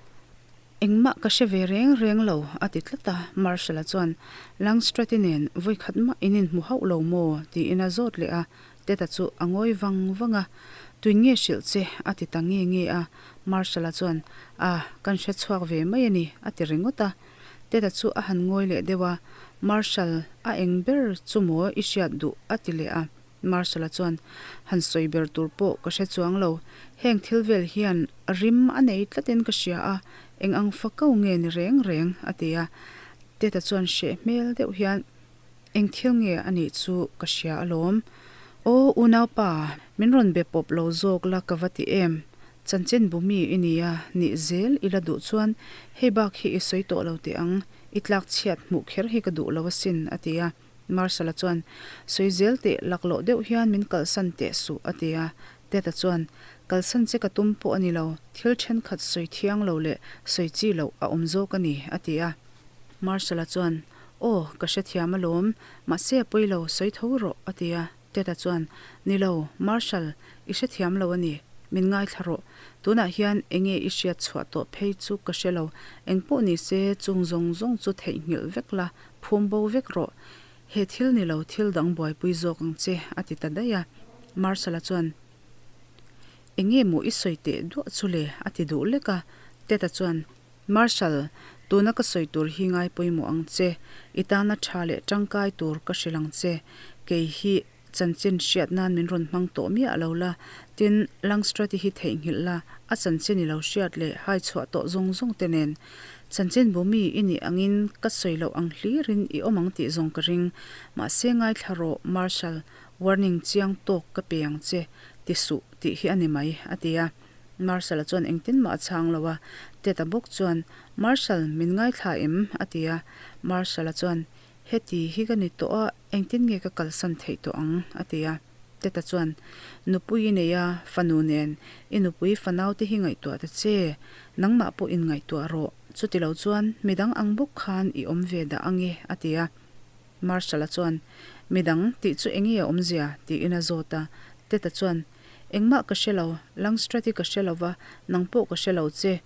engmah ka hre ve reng reng lo, a ti tlat a. Marshal-a chuan, Langstrath-i nen vawikhat mah in inhmu hauh lo maw? tiin a zawt leh a. Ted-a chu a ngawi vang vang a, Tuin nge hrilh che? a ti ta nge nge a. Marshall-a chuan, Ah, kan hre chhuak ve mai a ni, a ti ringawt a. Ted-a chu a han ngawi leh deuh a, Marshall, a eng ber chu maw i hriat duh? a ti leh a. Marshall-a chuan, Han sawi ber tur pawh ka hre chuang lo. Heng thil vel hian rim a nei tlatin ka hria a, eng ang fakau nge ni reng reng? a ti a. Ted-a chuan hreh hmel deuh hian, Eng thil nge a nih chu ka hria alawm. Aw unaupa, min rawn be pawp lo zawk la ka va ti em? Chanchin bu mi i nia, nih zel i la duh chuan hei bak hi i sawi tawh lo teh ang, i tlak chhiat hmuh kher hi ka duh lo asin, a ti a. Marshal-a chuan, Sawi zel teh, laklawh deuh hian min kalsan teh suh, a ti a. Ted-a chuan, Kalsan che ka tum pawh a ni lo, thil thenkhat sawi thiang lo leh sawi chi loh a awm zawk a ni, a ti a. Marshal-a chuan, Aw, ka hrethiam alawm, mahse a pawi lo, sawi tho rawh, a ti a. Ted-a chuan, Ni lo, Marshal, i hrethiam lo a ni, min ngaithla rawh. Tunah hian enge i hriat chhuah tawh phei chu ka hre lo, engpawh ni se chung zawng zawng chu theihnghilh vek la, phum bo vek rawh. He thil ni lo, thil dang buaipui zawk ang che, a ti ta daih a. Marshal-a chuan, Enge maw i sawi teh duah chu le? a ti duh lek a. Ted-a chuan, Marshal, tuna ka sawi tur hi ngai pawimawh ang che. I tana tha leh tangkai tur ka hrilh ang che. Kei hi chanchin hriat nan min rawn hmang tawh miah lo la. Tin, Langstrath-i hi theihnghilh la, a chanchin i lo hriat leh hai chhuah tawh zawng zawng te nen. Chanchin bu mi i nih angin ka sawi loh ang hlirin i awm ang tih zawng ka ring. Mahse ngaithla rawh, Marshal, warning chiang tawk ka pe ang che, ti suh tih hi a ni mai, a ti a. Marshal-a chuan engtin mah a chhang lo a, Ted-a bawk chuan, Marshal, min ngaithla em? a ti a. Marshal-a chuan, Heti hi ka ni tawh a, engtin nge ka kalsan theih tawh ang? a ti a. Ted-a chuan, Nupui i nei a, fanu nen, i nupui fanaute hi ngaihtuah ta che, nangmah pawh inngaihtuah rawh, chuti lo chuan midang ang bawk khan i awm ve dah ange, a ti a. Marshal-a chuan, Midang tih chu enge a awmzia? tiin a zawt a. Ted-a chuan, Engmah ka hre lo, Langstrath-i ka hre lo va, nang pawh ka hre lo che.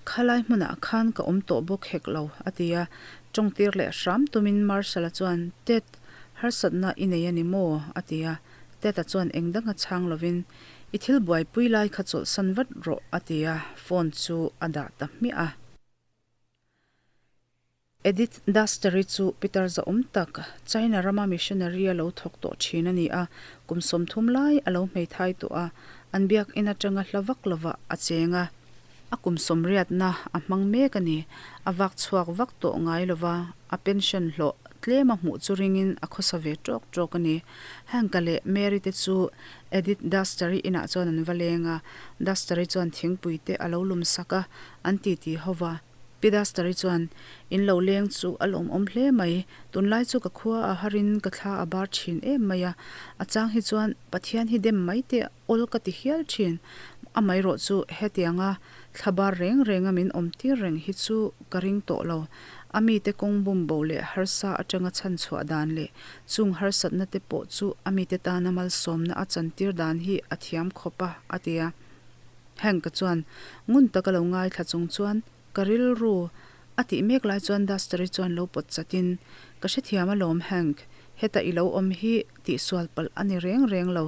Khalai hmunah khan ka awm tawh bawk hek lo, a ti a. Tawngtir leh hram tumin Marshal-a chuan, Ted, harsatna i nei a ni maw? a ti a. Ted-a chuan eng danga chhang lovin, I thil buaipui lai kha chawlhsan vat rawh, a ti a, phone chu a dah ta hmiah a. Edith Duster-i chu Peter zahawm tak, China rama missionary a lo thawk tawh thin a ni a, kum 30 lai a lo hmeithai tawh a, an biakin atanga hla vak lovah a cheng a. A kum sawmriatna a hmang mek a ni. A vak chhuak vak tawh ngai lova, a pension hlawh. tlem a hmuh chu ringin a khawsa ve tawk tawk a ni. Hank-a leh Mary te chu Edith Duster-i inah chuan an va leng a, Duster-i chuan thingpui te a lo lum sak a, an titi ho va. Pi Duster-i chuan, In lo leng chu a lawmawm hle mai, tunlai chu ka khua a harin ka thla a bar thin em mai a, a chang hi chuan Pathian hi dem mai teh awl ka ti hial thin, amaherawh chu hetianga thla bar reng renga min awm tir reng hi chu ka ring tawh lo. A mite kawng bum bo leh harsa atanga chhan chhuah dan leh chung harsatna te pawh chu a mite tana malsawmna a chantir dan hi a thiam khawp a, a ti a. Hank-a chuan ngun taka lo ngaithla chung chuan ka rilru a tih mek lai chuan Duster-i chuan lo pawt chatin, Ka hrethiam alawm Hank, heta i lo awm hi tihsual palh a ni reng reng lo.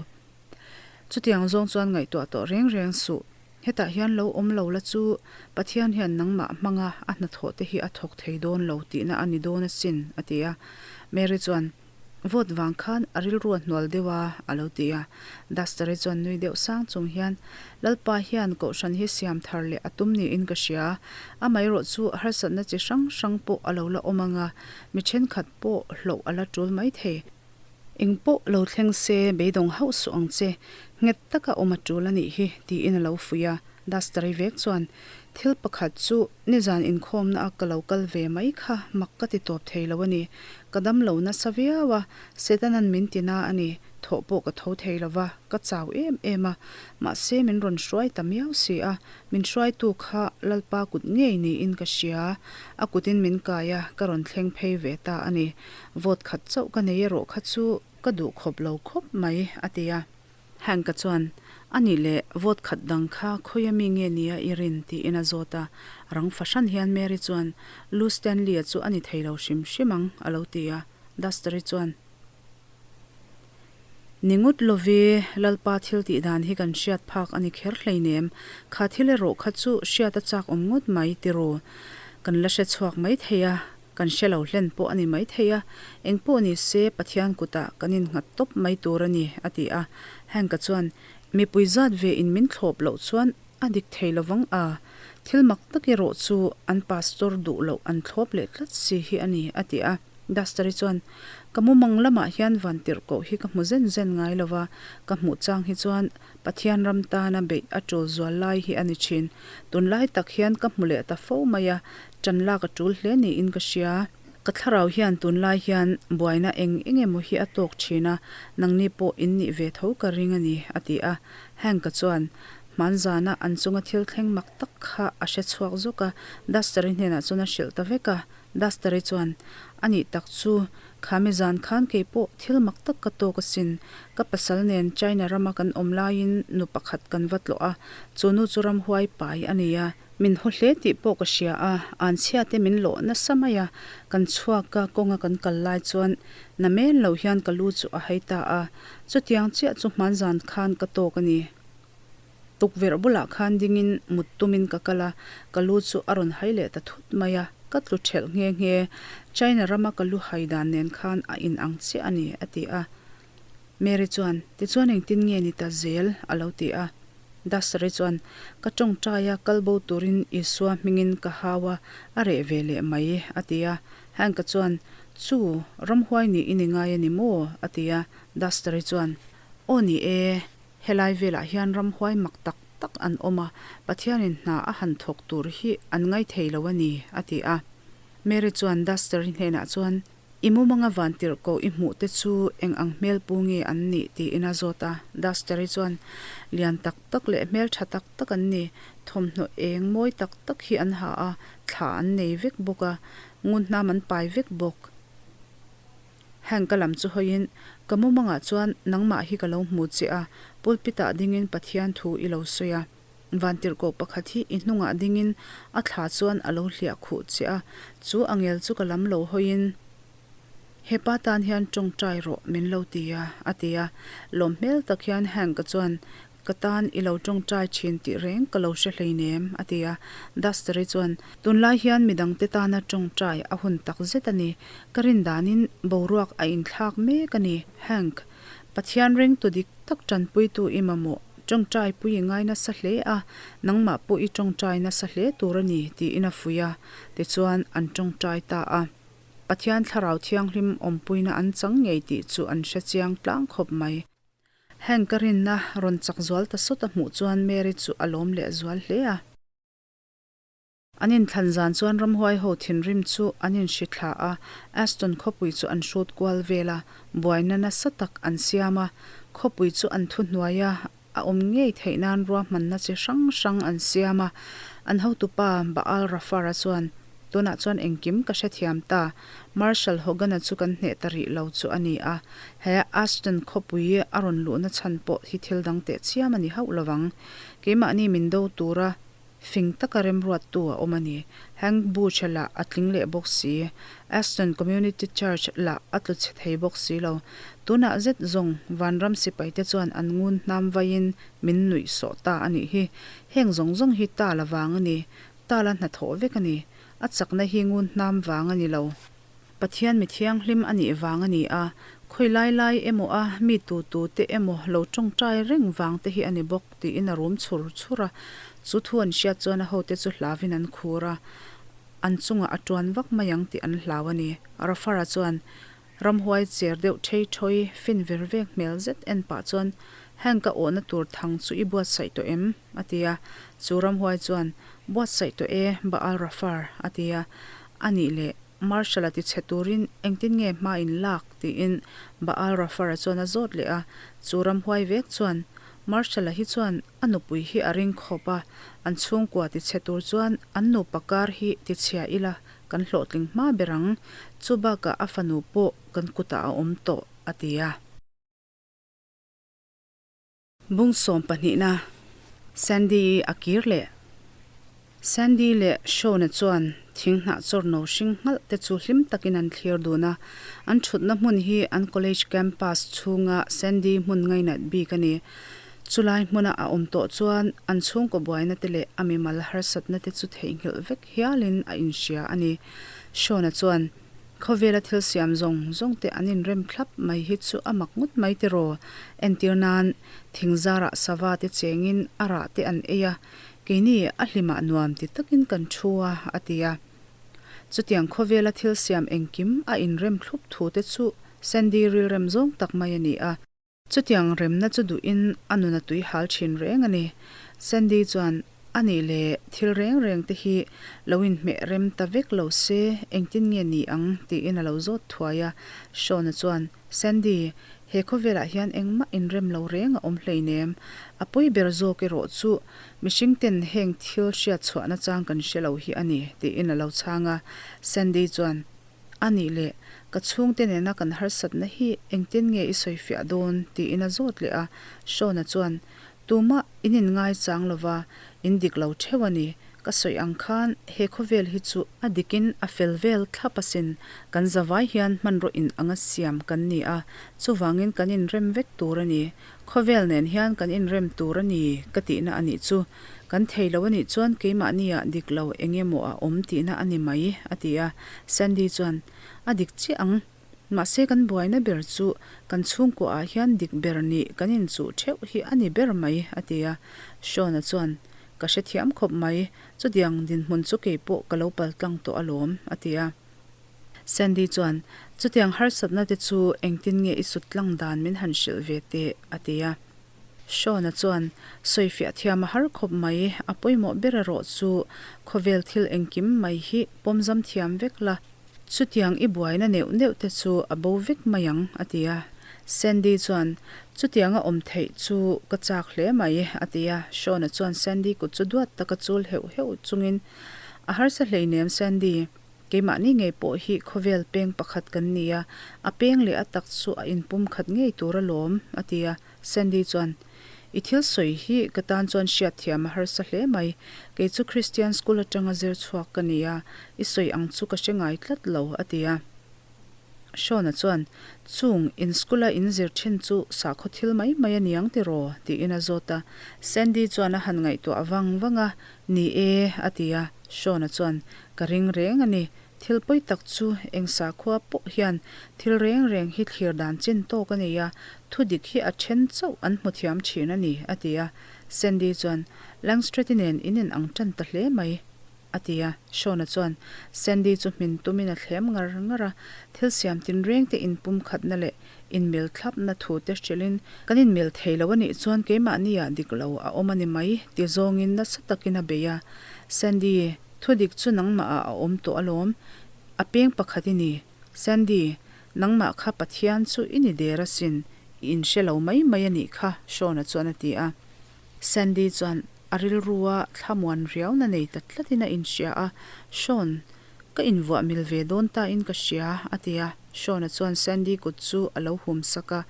Chutiang zawng chuan ngaihtuah tawh reng reng suh. Hetah hian lo awm lo la chu Pathian hian nangmah hmanga a hnathawh te hi a thawk thei dawn lo tihna a ni dawn asin, a ti a. Mary chuan, Vote vang khan a rilru a hnual deuh a, a lo ti a. Duster-i chuan nui deuh sang chung hian, Lalpa hian kohhran hi siam thar leh a tum niin ka hria. Amaherawh chu harsatna chi hrang hrang pawh a lo la awm ang a, mi thenkhat pawh hlauh a la tul maithei. Eng pawh lo thleng se beidawng hauh suh ang che, nghet taka awm a tul a nih hi, tiin a lo fuih a. Duster-i vek chuan, Thil pakhat chu nizan inkhawmna a ka lo kal ve mai kha mak ka ti tawp thei lo a ni. Ka dam lo nasa viau a, Setanan min ti na a ni, thawh pawh ka tho thei lo va, ka chau em em a. Mahse min rawn hruai ta miau si a, min hruaitu kha Lalpa kut ngei niin ka hria. A kutin min kai a, ka rawn thleng phei ve ta a ni. Vote khat chauh ka nei erawh kha chu ka duh khawp lo khawp mai, a ti a. Hank-a chuan, A nih leh, vote khat dang kha khawi ami nge nia i rin? tiin a zawt a. Rang fahran hian Mary chuan, Lou Stanley-a chu a ni thei lo hrim hrim ang, a lo ti a. Duster-i chuan, Ni ngut lovi, Lalpa thil tih dan hi kan hriat phak a ni kher hleinem. Kha thil erawh kha chu hriat a chak awm ngawt mai, ti ru. Kan la hre chhuak mai thei a. Kan hre lo hlen pawh a ni maithei a, eng pawh ni se Pathian kutah kan innghat tawp mai tur a ni, a ti a. Hank-a chuan, Mipui zat ve in min thlawp loh chuan a dik thei lovang a, thil mak tak erawh chu an pastor duh loh an thlawp leh tlat si hi a ni, a ti a. Duster-i chuan, Ka mumang lamah hian vantirhkoh hi ka hmu zen zen ngai lo va, ka hmuh chang hi chuan Pathian ram tana beih a tul zual lai hi a ni thin. Tunlai tak hian ka hmu leh ta fo mai a, ṭan lak a tul hle niin ka hria. Ka thlarau hian tunlai hian buaina eng eng emaw hi a tawk thin a, nangni pawh in nih ve tho ka ring a ni, a ti a. Hank-a chuan hmanzana an chunga thil thleng mak tak kha a hre chhuak zawk a, Duster-i hnenah chuan a hrilh ta vek a. Duster-i chuan, A nih tak chu, khami zan khan kei pawh thil mak tak ka tawk asin. Ka pasal nen China rama kan awm laiin nu pakhat kan va tlawh a, chu nu chu ramhuai pai a ni a. Min haw hle tih pawh ka hria a, anchhia te min lawh nasa mai a, kan chhuak a, kawnga kan kal lai chuan na men lo hian ka lu chu a hai ta a, chutiang chiah chu hmanzan khan ka tawk a ni. Tukverh bulah khan dingin mut tumin ka kal a, ka lu chu a rawn hai leh ta thut mai a, ka tlu thelh nghe nghe. China rama ka lu hai dan nen khan a inang chiah a ni, a ti a. Mary chuan, Tichuan engtin nge ni ta zel? a lo ti a. Duster-i chuan, Ka tawngtai a, kal bo turin Isua hmingin ka hau a, a reh ve leh mai, a ti a. Hank-a chuan, Chu, ramhuai nih i ni ngai a ni maw? a ti a. Duster-i chuan, Aw ni e, Helai velah hian ramhuai mak tak tak an awm a, Pathianin hna a han thawk tur hi an ngaithei lo a ni, a ti a. Mary chuan Duster-i hnenah chuan, I mumanga vantirhkoh i hmuh te chu eng ang hmel pu nge an nih? tiin a zawt a. Duster-i chuan, Lian tak tak leh hmel tha tak tak an ni. Thawmhnaw eng mawi tak tak hi an ha a, thla an nei vek bawk a, ngunhnam an pai vek bawk. Hank-a lam chu hawiin, Ka mumangah chuan nangmah hi ka lo hmu che a, pulpit-ah dingin Pathian thu i lo sawi a. Vantirhkoh pakhat hi i hnungah dingin a thla chuan a lo hliah khuh che a, chu angel chu ka lam lo hawiin, Hepa tan hian tawngtai rawh min lo ti a, a ti a. Lawm hmel tak hian Hank-a chuan, Ka tan i lo tawngtai thin tih reng ka lo hre hleinem, a ti a. Duster-i chuan, Tunlai hian midangte tana tawngtai a hun tak zet a ni. Ka rin danin boruak a inthlak mek a ni, Hank. Pathian ringtu dik tak tanpuitu i mamawh. Tawngtai pui i ngai nasa hle a, nangmah pawh i tawngtai nasa hle tur a ni, tiin a fuih a. Tichuan, an tawngtai ta a. Pathian Thlarau Thianghlim awmpuina an chang ngei tih chu an hre chiang tlang khawp mai. Hank a rinna rawn chak zual ta sawt a hmuh chuan Mary chu a lawm leh zual hle a. An inthlan zan chuan ramhuai ho thinrim chu an inhri thla a, Aston khawpui chu an hrut kual vel a, buaina nasa tak an siam a, khawpui chu an thuhnuai a, a awm ngei theih nan ruahmanna chi hrang hrang an siam a. An hotupa Baal Rafara chuan, Tunah chuan engkim ka hrethiam ta, Marshal Hogan-a chu kan hneh ta rih lo chu a ni a, he Aston khawpui a rawn luhna chhan pawh hi thil dang teh chiam a ni hauh lovang. Keimahni min do tura Fing taka remruattu a awm a ni. Hank Bush-a lah a tling leh bawk si. Aston Community Church lah a tlu chhe thei bawk si lo. Tunah zet zawng Vanram sipaite chuan an ngun hnam vaiin min nuih sawh ta a nih hi. Heng zawng zawng hi Tala vang a ni. Tala hnathawh vek a ni. A chakna hi ngun hnam vang a ni lo. Pathian mi thianghlim a nih vang a ni a, khawi lai lai emaw a mi tu tu te emaw lo tawngtai reng vang te hi a ni bawk tiin a rum chhur chhur a. Chu thu an hriat chuan a hote chu hlavin an khur a, an chungah a tuan vak mai ang tih an hlau a ni. Rafara chuan ramhuai cher deuh thei thawi fin ver vek hmel zet en pah chuan, Heng ka awhna tur thang chu i buatsaih tawh em? a ti a. Chu ramhuai chuan, Buatsaih tawh e, Baal Rafar, a ti a. A nih leh, Marshal-a ti chhe turin engtin nge hma in lak? tiin Baal Rafara chuan a zawt leh a. Chu ramhuai vek chuan, Marshal-a hi chuan a nupui hi a ring khawp a, an chhungkua ti chhe tur chuan an nupa kar hi ti chhia ila kan hlawhtling hma ber ang. Chu bakah a fanu pawh kan kutah a awm tawh, a ti a. Bung sawm pahnihna, Sandy-i a kir leh. Sandy leh Shawn-a chuan thing hnah chawr no hring nghalh te chu hlim takin an thlir dun a. An thutna hmun hi an college campus chhunga Sandy hmun ngainat bik a ni. Chulai hmuna a awm tawh chuan an chhungkaw buaina te leh a mimal harsatna te chu theihnghilh vek hialin a inhria a ni. Shawn-a chuan. Khawvela thil siam zawng zawng te an inrem thlap mai hi chu a mak ngawt mai tiraw? Entir nan, thing zarah sava te chengin a rah te an ei a, keini a hlimah nuam ti takin kan thu a, a ti a. Chutiang khawvela thil siam engkim a inrem thlup thu te chu Sandy rilrem zawng tak mai a ni a. Chutiang remna chu duhin a nun a tui hal thin reng a ni. Sandy chuan, A nih leh, thil reng reng te hi lo inhmeh rem ta vek lo se, engtin nge ni ang? tiin a lo zawt thuai a. Shawn-a chuan, Sandy, he khawvelah hian engmah inrem lo reng a awm hleinem. A pawi ber zawk erawh chu mihring ten heng thil hriat chhuahna chang kan hre lo hi a ni, tiin a lo chhang a. Sandy chuan, A nih leh, ka chhungte nena kan harsatna hi engtin nge i sawifiah dawn? tiin a zawt leh a. Shawn-a chuan, Tumah in inngai chang lova, in dik lo theuh a ni. Ka sawi ang khan he khawvel hi chu a dikin a fel vel thlap asin. Kan zavai hian hmanraw in anga siam kan ni a, chuvangin kan inrem vek tur a ni. Khawvel nen hian kan inrem tur a ni ka tihna a nih chu. Kan thei lo a nih chuan keimahniah dik lo eng emaw a awm tihna a ni mai, a ti a. Sandy chuan, A dik chiah ang. Mahse kan buaina ber chu kan chhungkuaah hian dik ber nih kan inchuh theuh hi a ni ber mai, a ti a. Shawn-a chuan, Ka hrethiam khawp mai. Chutiang dinhmun chu keipawh ka lo paltlang tawh alawm, a ti a. Sandy chuan, Chutiang harsatna te chu engtin nge i sut tlang dan min han hrilh ve teh? a ti a. Shawn-a chuan, Sawifiah thiam a har khawp mai, a pawimawh ber erawh chu khawvel thil engkim mai hi pawmzam thiam vek la, chutiang i buaina neuh neuh te chu a bo vek mai ang, a ti a. Sandy chuan, Chutianga awm theih chu ka chak hle mai, a ti a. Shawn-a chuan Sandy kut chu duat taka chul heuh heuh chungin, A harsa hleinem Sandy. Keimahni ngei pawh hi khawvel peng pakhat kan ni a, a peng leh a tak chu a inpum khat ngei tur alawm, a ti a. Sandy chuan, I thil sawi hi ka tan chuan hriatthiam a harsa hle mai. Kei chu Christian school atanga zir chhuak ka ni a, i sawi ang chu ka hre ngai tlat lo, a ti a. Shawn-a chuan, Chung, in school-a in zir thin chu sakhaw thil mai mai a niang tiraw? tiin a zawt a. Sandy chuan a han ngaihtuah vang vang a, Ni e, a ti a. Shawn-a chuan, Ka ring reng a ni. Thil pawi tak chu eng sakhua pawh hian thil reng reng hi thlir dan chin tawk a nei a, thu dik hi a then chauh an hmu thiam thin a ni, a ti a. Sandy chuan, Langstreet-i nen in inang tan ta hle mai. A ti a. Shawn-a chuan Sandy chu hmin tumin a thlem ngar ngar a, thil siam tinreng te inpumkhatna leh inmil thlapna thu te hrilhin, Kan inmil thei lo a nih chuan keimahni-ah dik lo a awm a ni mai, ti zawngin nasa takin a bei a. Sandy, thu dik chu nangmahah a awm tawh alawm. A peng pakhat i ni. Sandy, nangmah kha Pathian chu i ni der asin, i inhre lo mai mai a nih kha, Shawn-a chuan a ti a. Sandy chuan a rilrua thlamuan riauna nei ta tlatin a inhria a, Shawn, ka invuah mil ve dawn ta in ka hria, a ti a. Shawn-a chuan Sandy kut chu a lo hum sak a.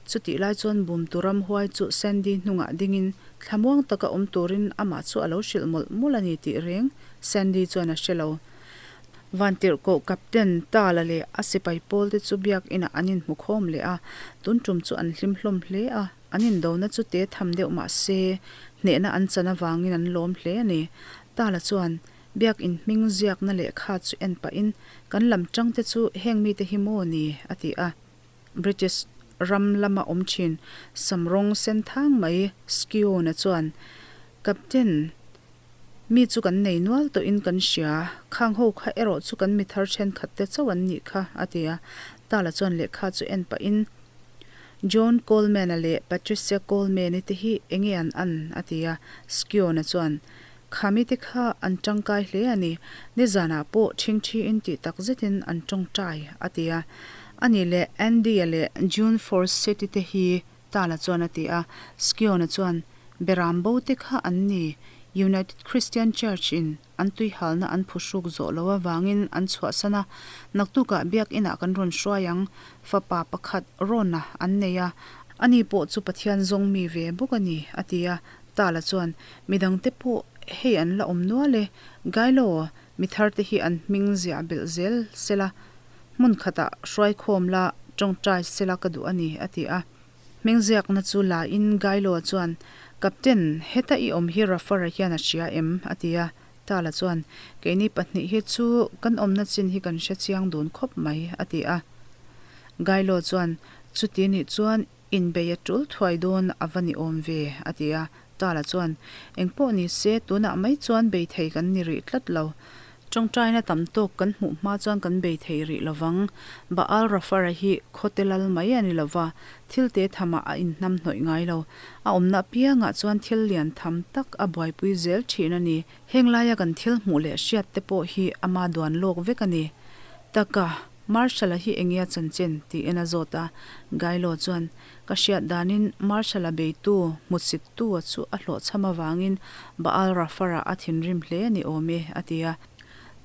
Chutih lai chuan bumtu ramhuai chu Sandy hnungah dingin thlamuang taka awm turin amah chu a lo hrilh mawlh mawlh a ni tih reng Sandy chuan a hre lo. Vantirhkoh Captain Tala leh a sipai pawlte chu biak inah an inhmu khawm leh a, tun tum chu an hlim hlawm hle a. An indona chu te tham deuh mah se, hnehna an chan avangin an lawm hle a ni. Tala chuan Biak in hming ziakna lehkha chu en pahin, Kan lam tangte chu heng mite hi maw ni? a ti a. British ram lama awm thin samrawng sen thang mai Skiona chuan, Captain, mi chu kan nei nual tawhin kan hria, khang ho kha erawh chu kan mi thar thenkhat te chauh an nih kha, a ti a. Tala chuan lehkha chu en pahin, John Coleman-a leh Patricia Coleman-i te hi enge an an? a ti a. Skiona chuan, Kha mite kha an tangkai hle a ni. Nizanah pawh ṭhingṭhiin tih tak zetin an tawngtai, a ti a. Ani leh Andy-a leh June Forsett-i te hi Tala chuan a ti a. Skiona chuan, Beram bo te kha an ni. United Christian Church-in An tuihalna an phuhruk zawh lo avangin an chhuahsan a, naktukah biakinah kan rawn hruai ang, fapa pakhat Ron-a an nei a, ani pawh chu Pathian zawng mi ve bawk a ni, a ti a. Tala chuan, Midangte pawh hei an la awm nual e, Gailo, mi tharte hi an hming ziah belh zel sela, hmun khatah hruaikhawm la tawngtai sela ka duh a ni, a ti a. Hming ziakna chu la in Gailo chuan, Captain, heta i awm hi Rafara hian a hria em? a ti a. Tala chuan, Keini pahnih hi chu kan awmna chin hi kan hre chiang dun khawp mai, a ti a. Gailo chuan, Chuti nih chuan inbei a tul thuai dawn a va ni awm ve, a ti a. Tala chuan, Engpawh ni se, tunah mai chuan bei thei kan ni rih tlat lo. Tawngtaina tam tawk kan hmuh hma chuan kan bei thei rih lovang. Baal Rafara hi khawte lal mai a ni lova, thil te thamah a inhnam hnawih ngai lo. A awmna apiangah chuan thil lian tham tak a buaipui zel thin a ni. Heng laia kan thil hmuh leh hriat te pawh hi ama duan lawk vek a ni. Taka, Marshall-a hi enge a chanchin? tiin a zawt a. Gailo chuan, Ka hriat danin Marshall-a beitu hmutsittu-a chu a hlawhchham avangin Baal Rafara a thinrim hle a ni awm e, a ti a.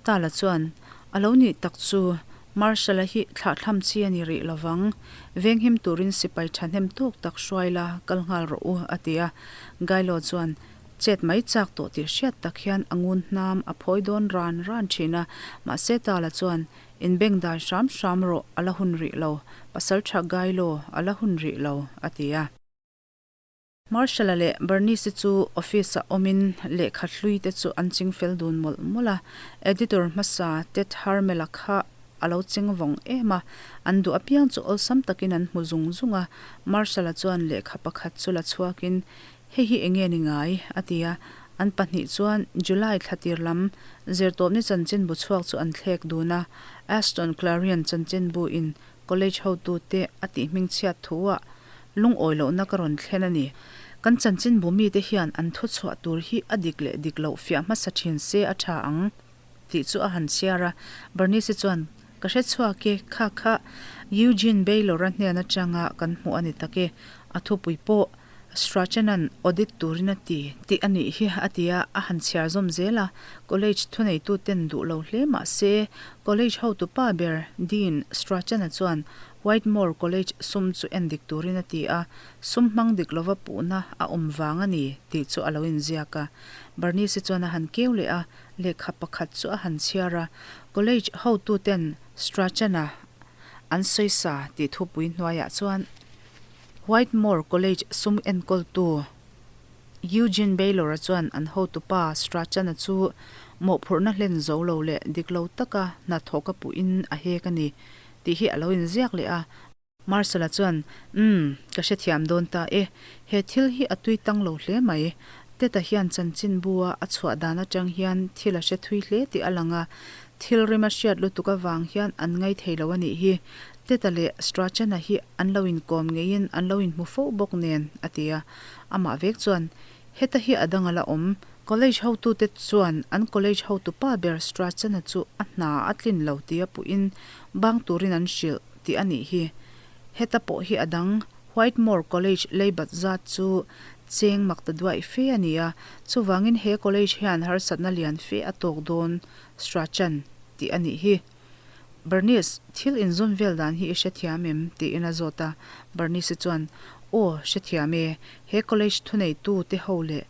Tala chuan, A lo nih tak chu, Marshall-a hi thlahthlam chi a ni rih lovang. Venghim turin sipai thahnem tawk tak hruai la, kal nghal rawh u, a ti a. Gailo chuan, Chet mai chak tawh tih hriat tak hian a ngun hnam a phawi dawn ran ran thin a, mahse Tala chuan, Inbengdai hram hram rawh, a la hun rih lo. Pasal tha Gailo, a la hun rih lo, a ti a. Marshall-a leh Bernice-i chu office-ah awmin lehkha hlui te chu an ching fel dun mawlh mawlh a. Editor hmasa Ted Harmel-a kha a lo cheng vawng em a, an duh apiang chu awlsam takin an hmu zung zung a. Marshall-a chuan lehkha pakhat chu la chhuakin, Hei hi enge ni ngai? a ti a. An pahnih chuan July thla tir lam zirtawpni chanchinbu chhuak chu an thlek dun a. Aston Clarion chanchinbu in college hotute a tih hmingchhiat thu ah lungawi lohna ka rawn thlen a ni. Kan chanchinbu mite hian an thuchhuah tur hi a dik leh dik loh fiah hmasa thin se a tha ang. Tih chu a han chhiar a. Bernice chuan, Ka hre chhuak e, kha kha Eugene Baylor-a hnen atanga kan hmuh a ni tak e. A thupui pawh Strachan-a'n audit turin a ti tih a nih hi, a ti a, a han chhiar zawm zel a. College thuneituten duh lo hle mah se, college hotupa ber Dean Strachan-a chuan Whitmore College sum chu en dik turin a ti a, sum hmang dik lova puhna a awm vang a ni tih chu a lo inziak a. Bernice chuan a han keu leh a, Lehkha pakhat chu a han chhiar a, College hotuten Strachan-a an sawisa tih thupui hnuaiah chuan Whitmore College sum enkawltu Eugene Baylor-a chuan an hotupa Strachan-a chu mawhphurhna hlen zo lo leh dik lo taka hna thawka puhin a hek a ni tih hi a lo inziak leh a. Marcel-a chuan, Umm, ka hrethiam dawn ta e. He thil hi a tui tang lo hle mai. Ted-a hian chanchinbu-a a chhuah dan atang hian thil a hre thui hle tih a lang a, thil rem a hriat lutuk avang hian an ngai thei lo a nih hi. Ted-a leh Strachan-a hi an lo inkawm ngeiin an lo inhmu fo bawk nen, a ti a. Amah vek chuan, Heta hi a dang a la awm. College hotute chuan an college hotupa ber Strachan-a chu a hna a tlin lo tia puhin bang turin an hrilh tih a nih hi. Heta pawh hi a dang, Whitmore College leibat zat chu cheng mak ta duaih fe a ni a, chuvangin he college hian harsatna lian fe a tawk dawn Strachan tih a nih hi. Bernice, thil inzawm vel dan hi i hrethiam em? tiin a zawt a, Bernice-i chuan, Aw, hrethiam e, he college thuneitu te ho leh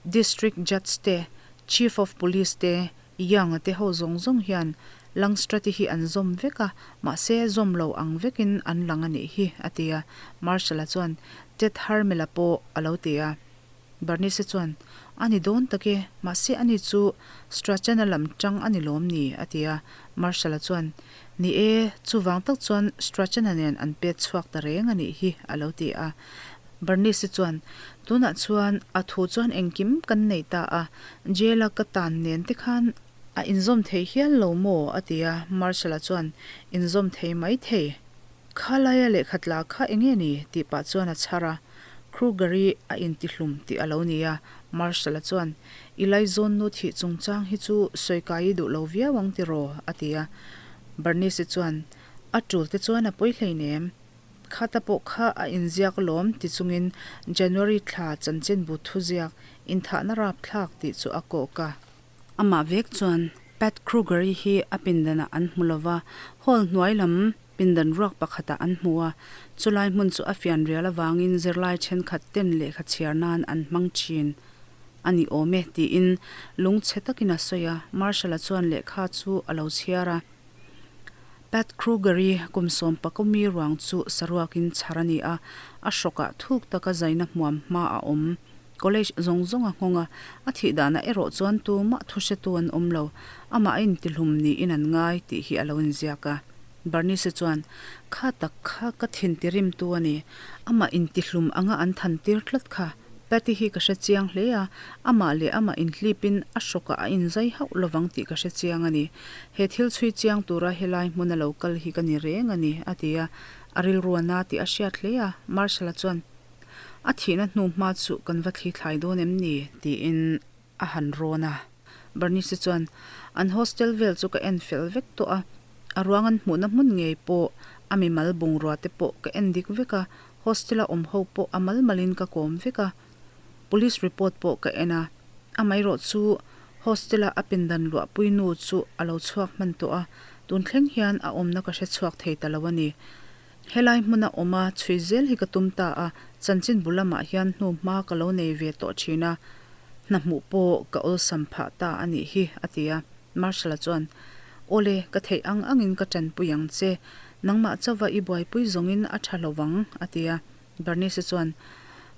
District Judge te, Chief of Police te, Young-a te ho zawng zawng hian Langstrath-i hi an zawm vek a, mahse zawm lo ang vekin an lang a nih hi, a ti a. Marshall-a chuan, Ted Harmel-a pawh a lo ti a. Bernice-i chuan, A ni dawn tak e, mahse ani chu Strachan-a lam tang a ni lawm ni? a ti a. Marshall-a chuan, Ni e, chuvang tak chuan Strachan-a nen an pet chhuak ta reng a nih hi, a lo ti a. Bernice-i chuan, Tunah chuan a thu chuan engkim kan nei ta a, jail-a ka tan nen te khan a inzawm thei hial lo maw? a ti a, Marshall-a chuan, Inzawm thei mai thei. Kha laia lehkha tla kha eng nge ni? tih pah chuan a chhar a, Kruger-i a intihlum tih a lo ni a, Marshall-a chuan, I laizawn nu thih chungchang hi chu sawi kai i duh lo viau ang tiraw? a ti a, Bernice-i chuan, A tul te chuan a pawi hleinem. Khata pawh kha a inziak alawm ti chungin January thla chanchinbu thuziak inthahna rapthlak tih chu a kawk a. Amah vek chuan Pat Kruger-i hi a pindanah an hmu lova, hall hnuai lam pindan ruak pakhatah an hmu a. Chulai hmun chu a fianrial avangin zirlai thenkhat ten lehkha chhiar nan an hmang thin a ni awm e tiin lungchhe takin a sawi a. Marshall-a chuan lehkha chu a lo chhiar a. Pat Kruger-i kum sawmpakawmi ruang chu saruakin chhar a ni a, a hrawkah thuk taka zaina hmuam hma a awm. College zawng zawng a nghawng a, a thih danah erawh chuan tumah thu hretu an awm lo. Amah a intihlum niin an ngai tih hi a lo inziak a. Bernice chuan, Kha tak kha ka thin tirimtu a ni. Amah intihlum anga an than tir tlat kha. Patty hi ka hre chiang hle a, amah leh amah inhlipin a hrawkah a inzai hauh lovang tih ka hre chiang a ni. He thil chhui chiang tura helai hmuna lo kal hi ka ni reng a ni, a ti a. A rilru a na tih a hriat hle a, Marshall-a chuan, A thihna hnu hma chu kan va thli thlai dawn em ni? tiin a han rawn a. Bernice chuan, An hostel vel chu ka en fel vek tawh a, a ruang an hmuhna hmun ngei pawh, a mimal bungrua te pawh ka en dik vek a, hostel-a awm ho pawh a mal malin ka kawm vek a, police report pawh ka en a, amaherawh chu hostel-a a pindan luahpui nu chu a lo chhuak hman tawh a, tun thleng hian a awmna ka hre chhuak thei ta lo a ni. Helai hmuna awma chhui zel hi ka tum ta a, chanchin bu lamah hian hnu hma ka lo nei ve tawh thin a, hna hmuh pawh ka awlsam phah ta a nih hi, a ti a. Marshall-a chuan, Awle, ka theih ang angin ka tanpui ang che. Nangmah chauva i buaipui zawngin a tha lo vang, a ti a. Bernice chuan,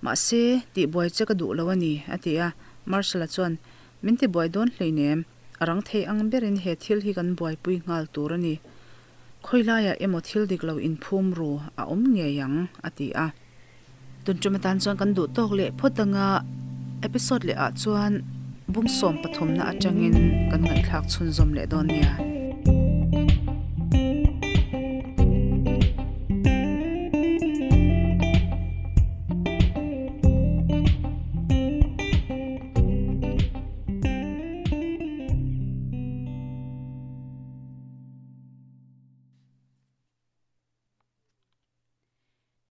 Mahse, tihbuai che ka duh lo a ni, a ti a. Marshall-a chuan, Min tibuai dawn hleinem, a rang thei ang berin he thil hi kan buaipui nghal tur a ni. Khawilaiah emaw thil dik lo inphum ru a awm ngei ang, a ti a. Tun tum atan chuan kan duh tawk leh phawt anga episode leh ah chuan bung sawm pathumna atangin kan ngaihthlak chhunzawm leh dawn nia.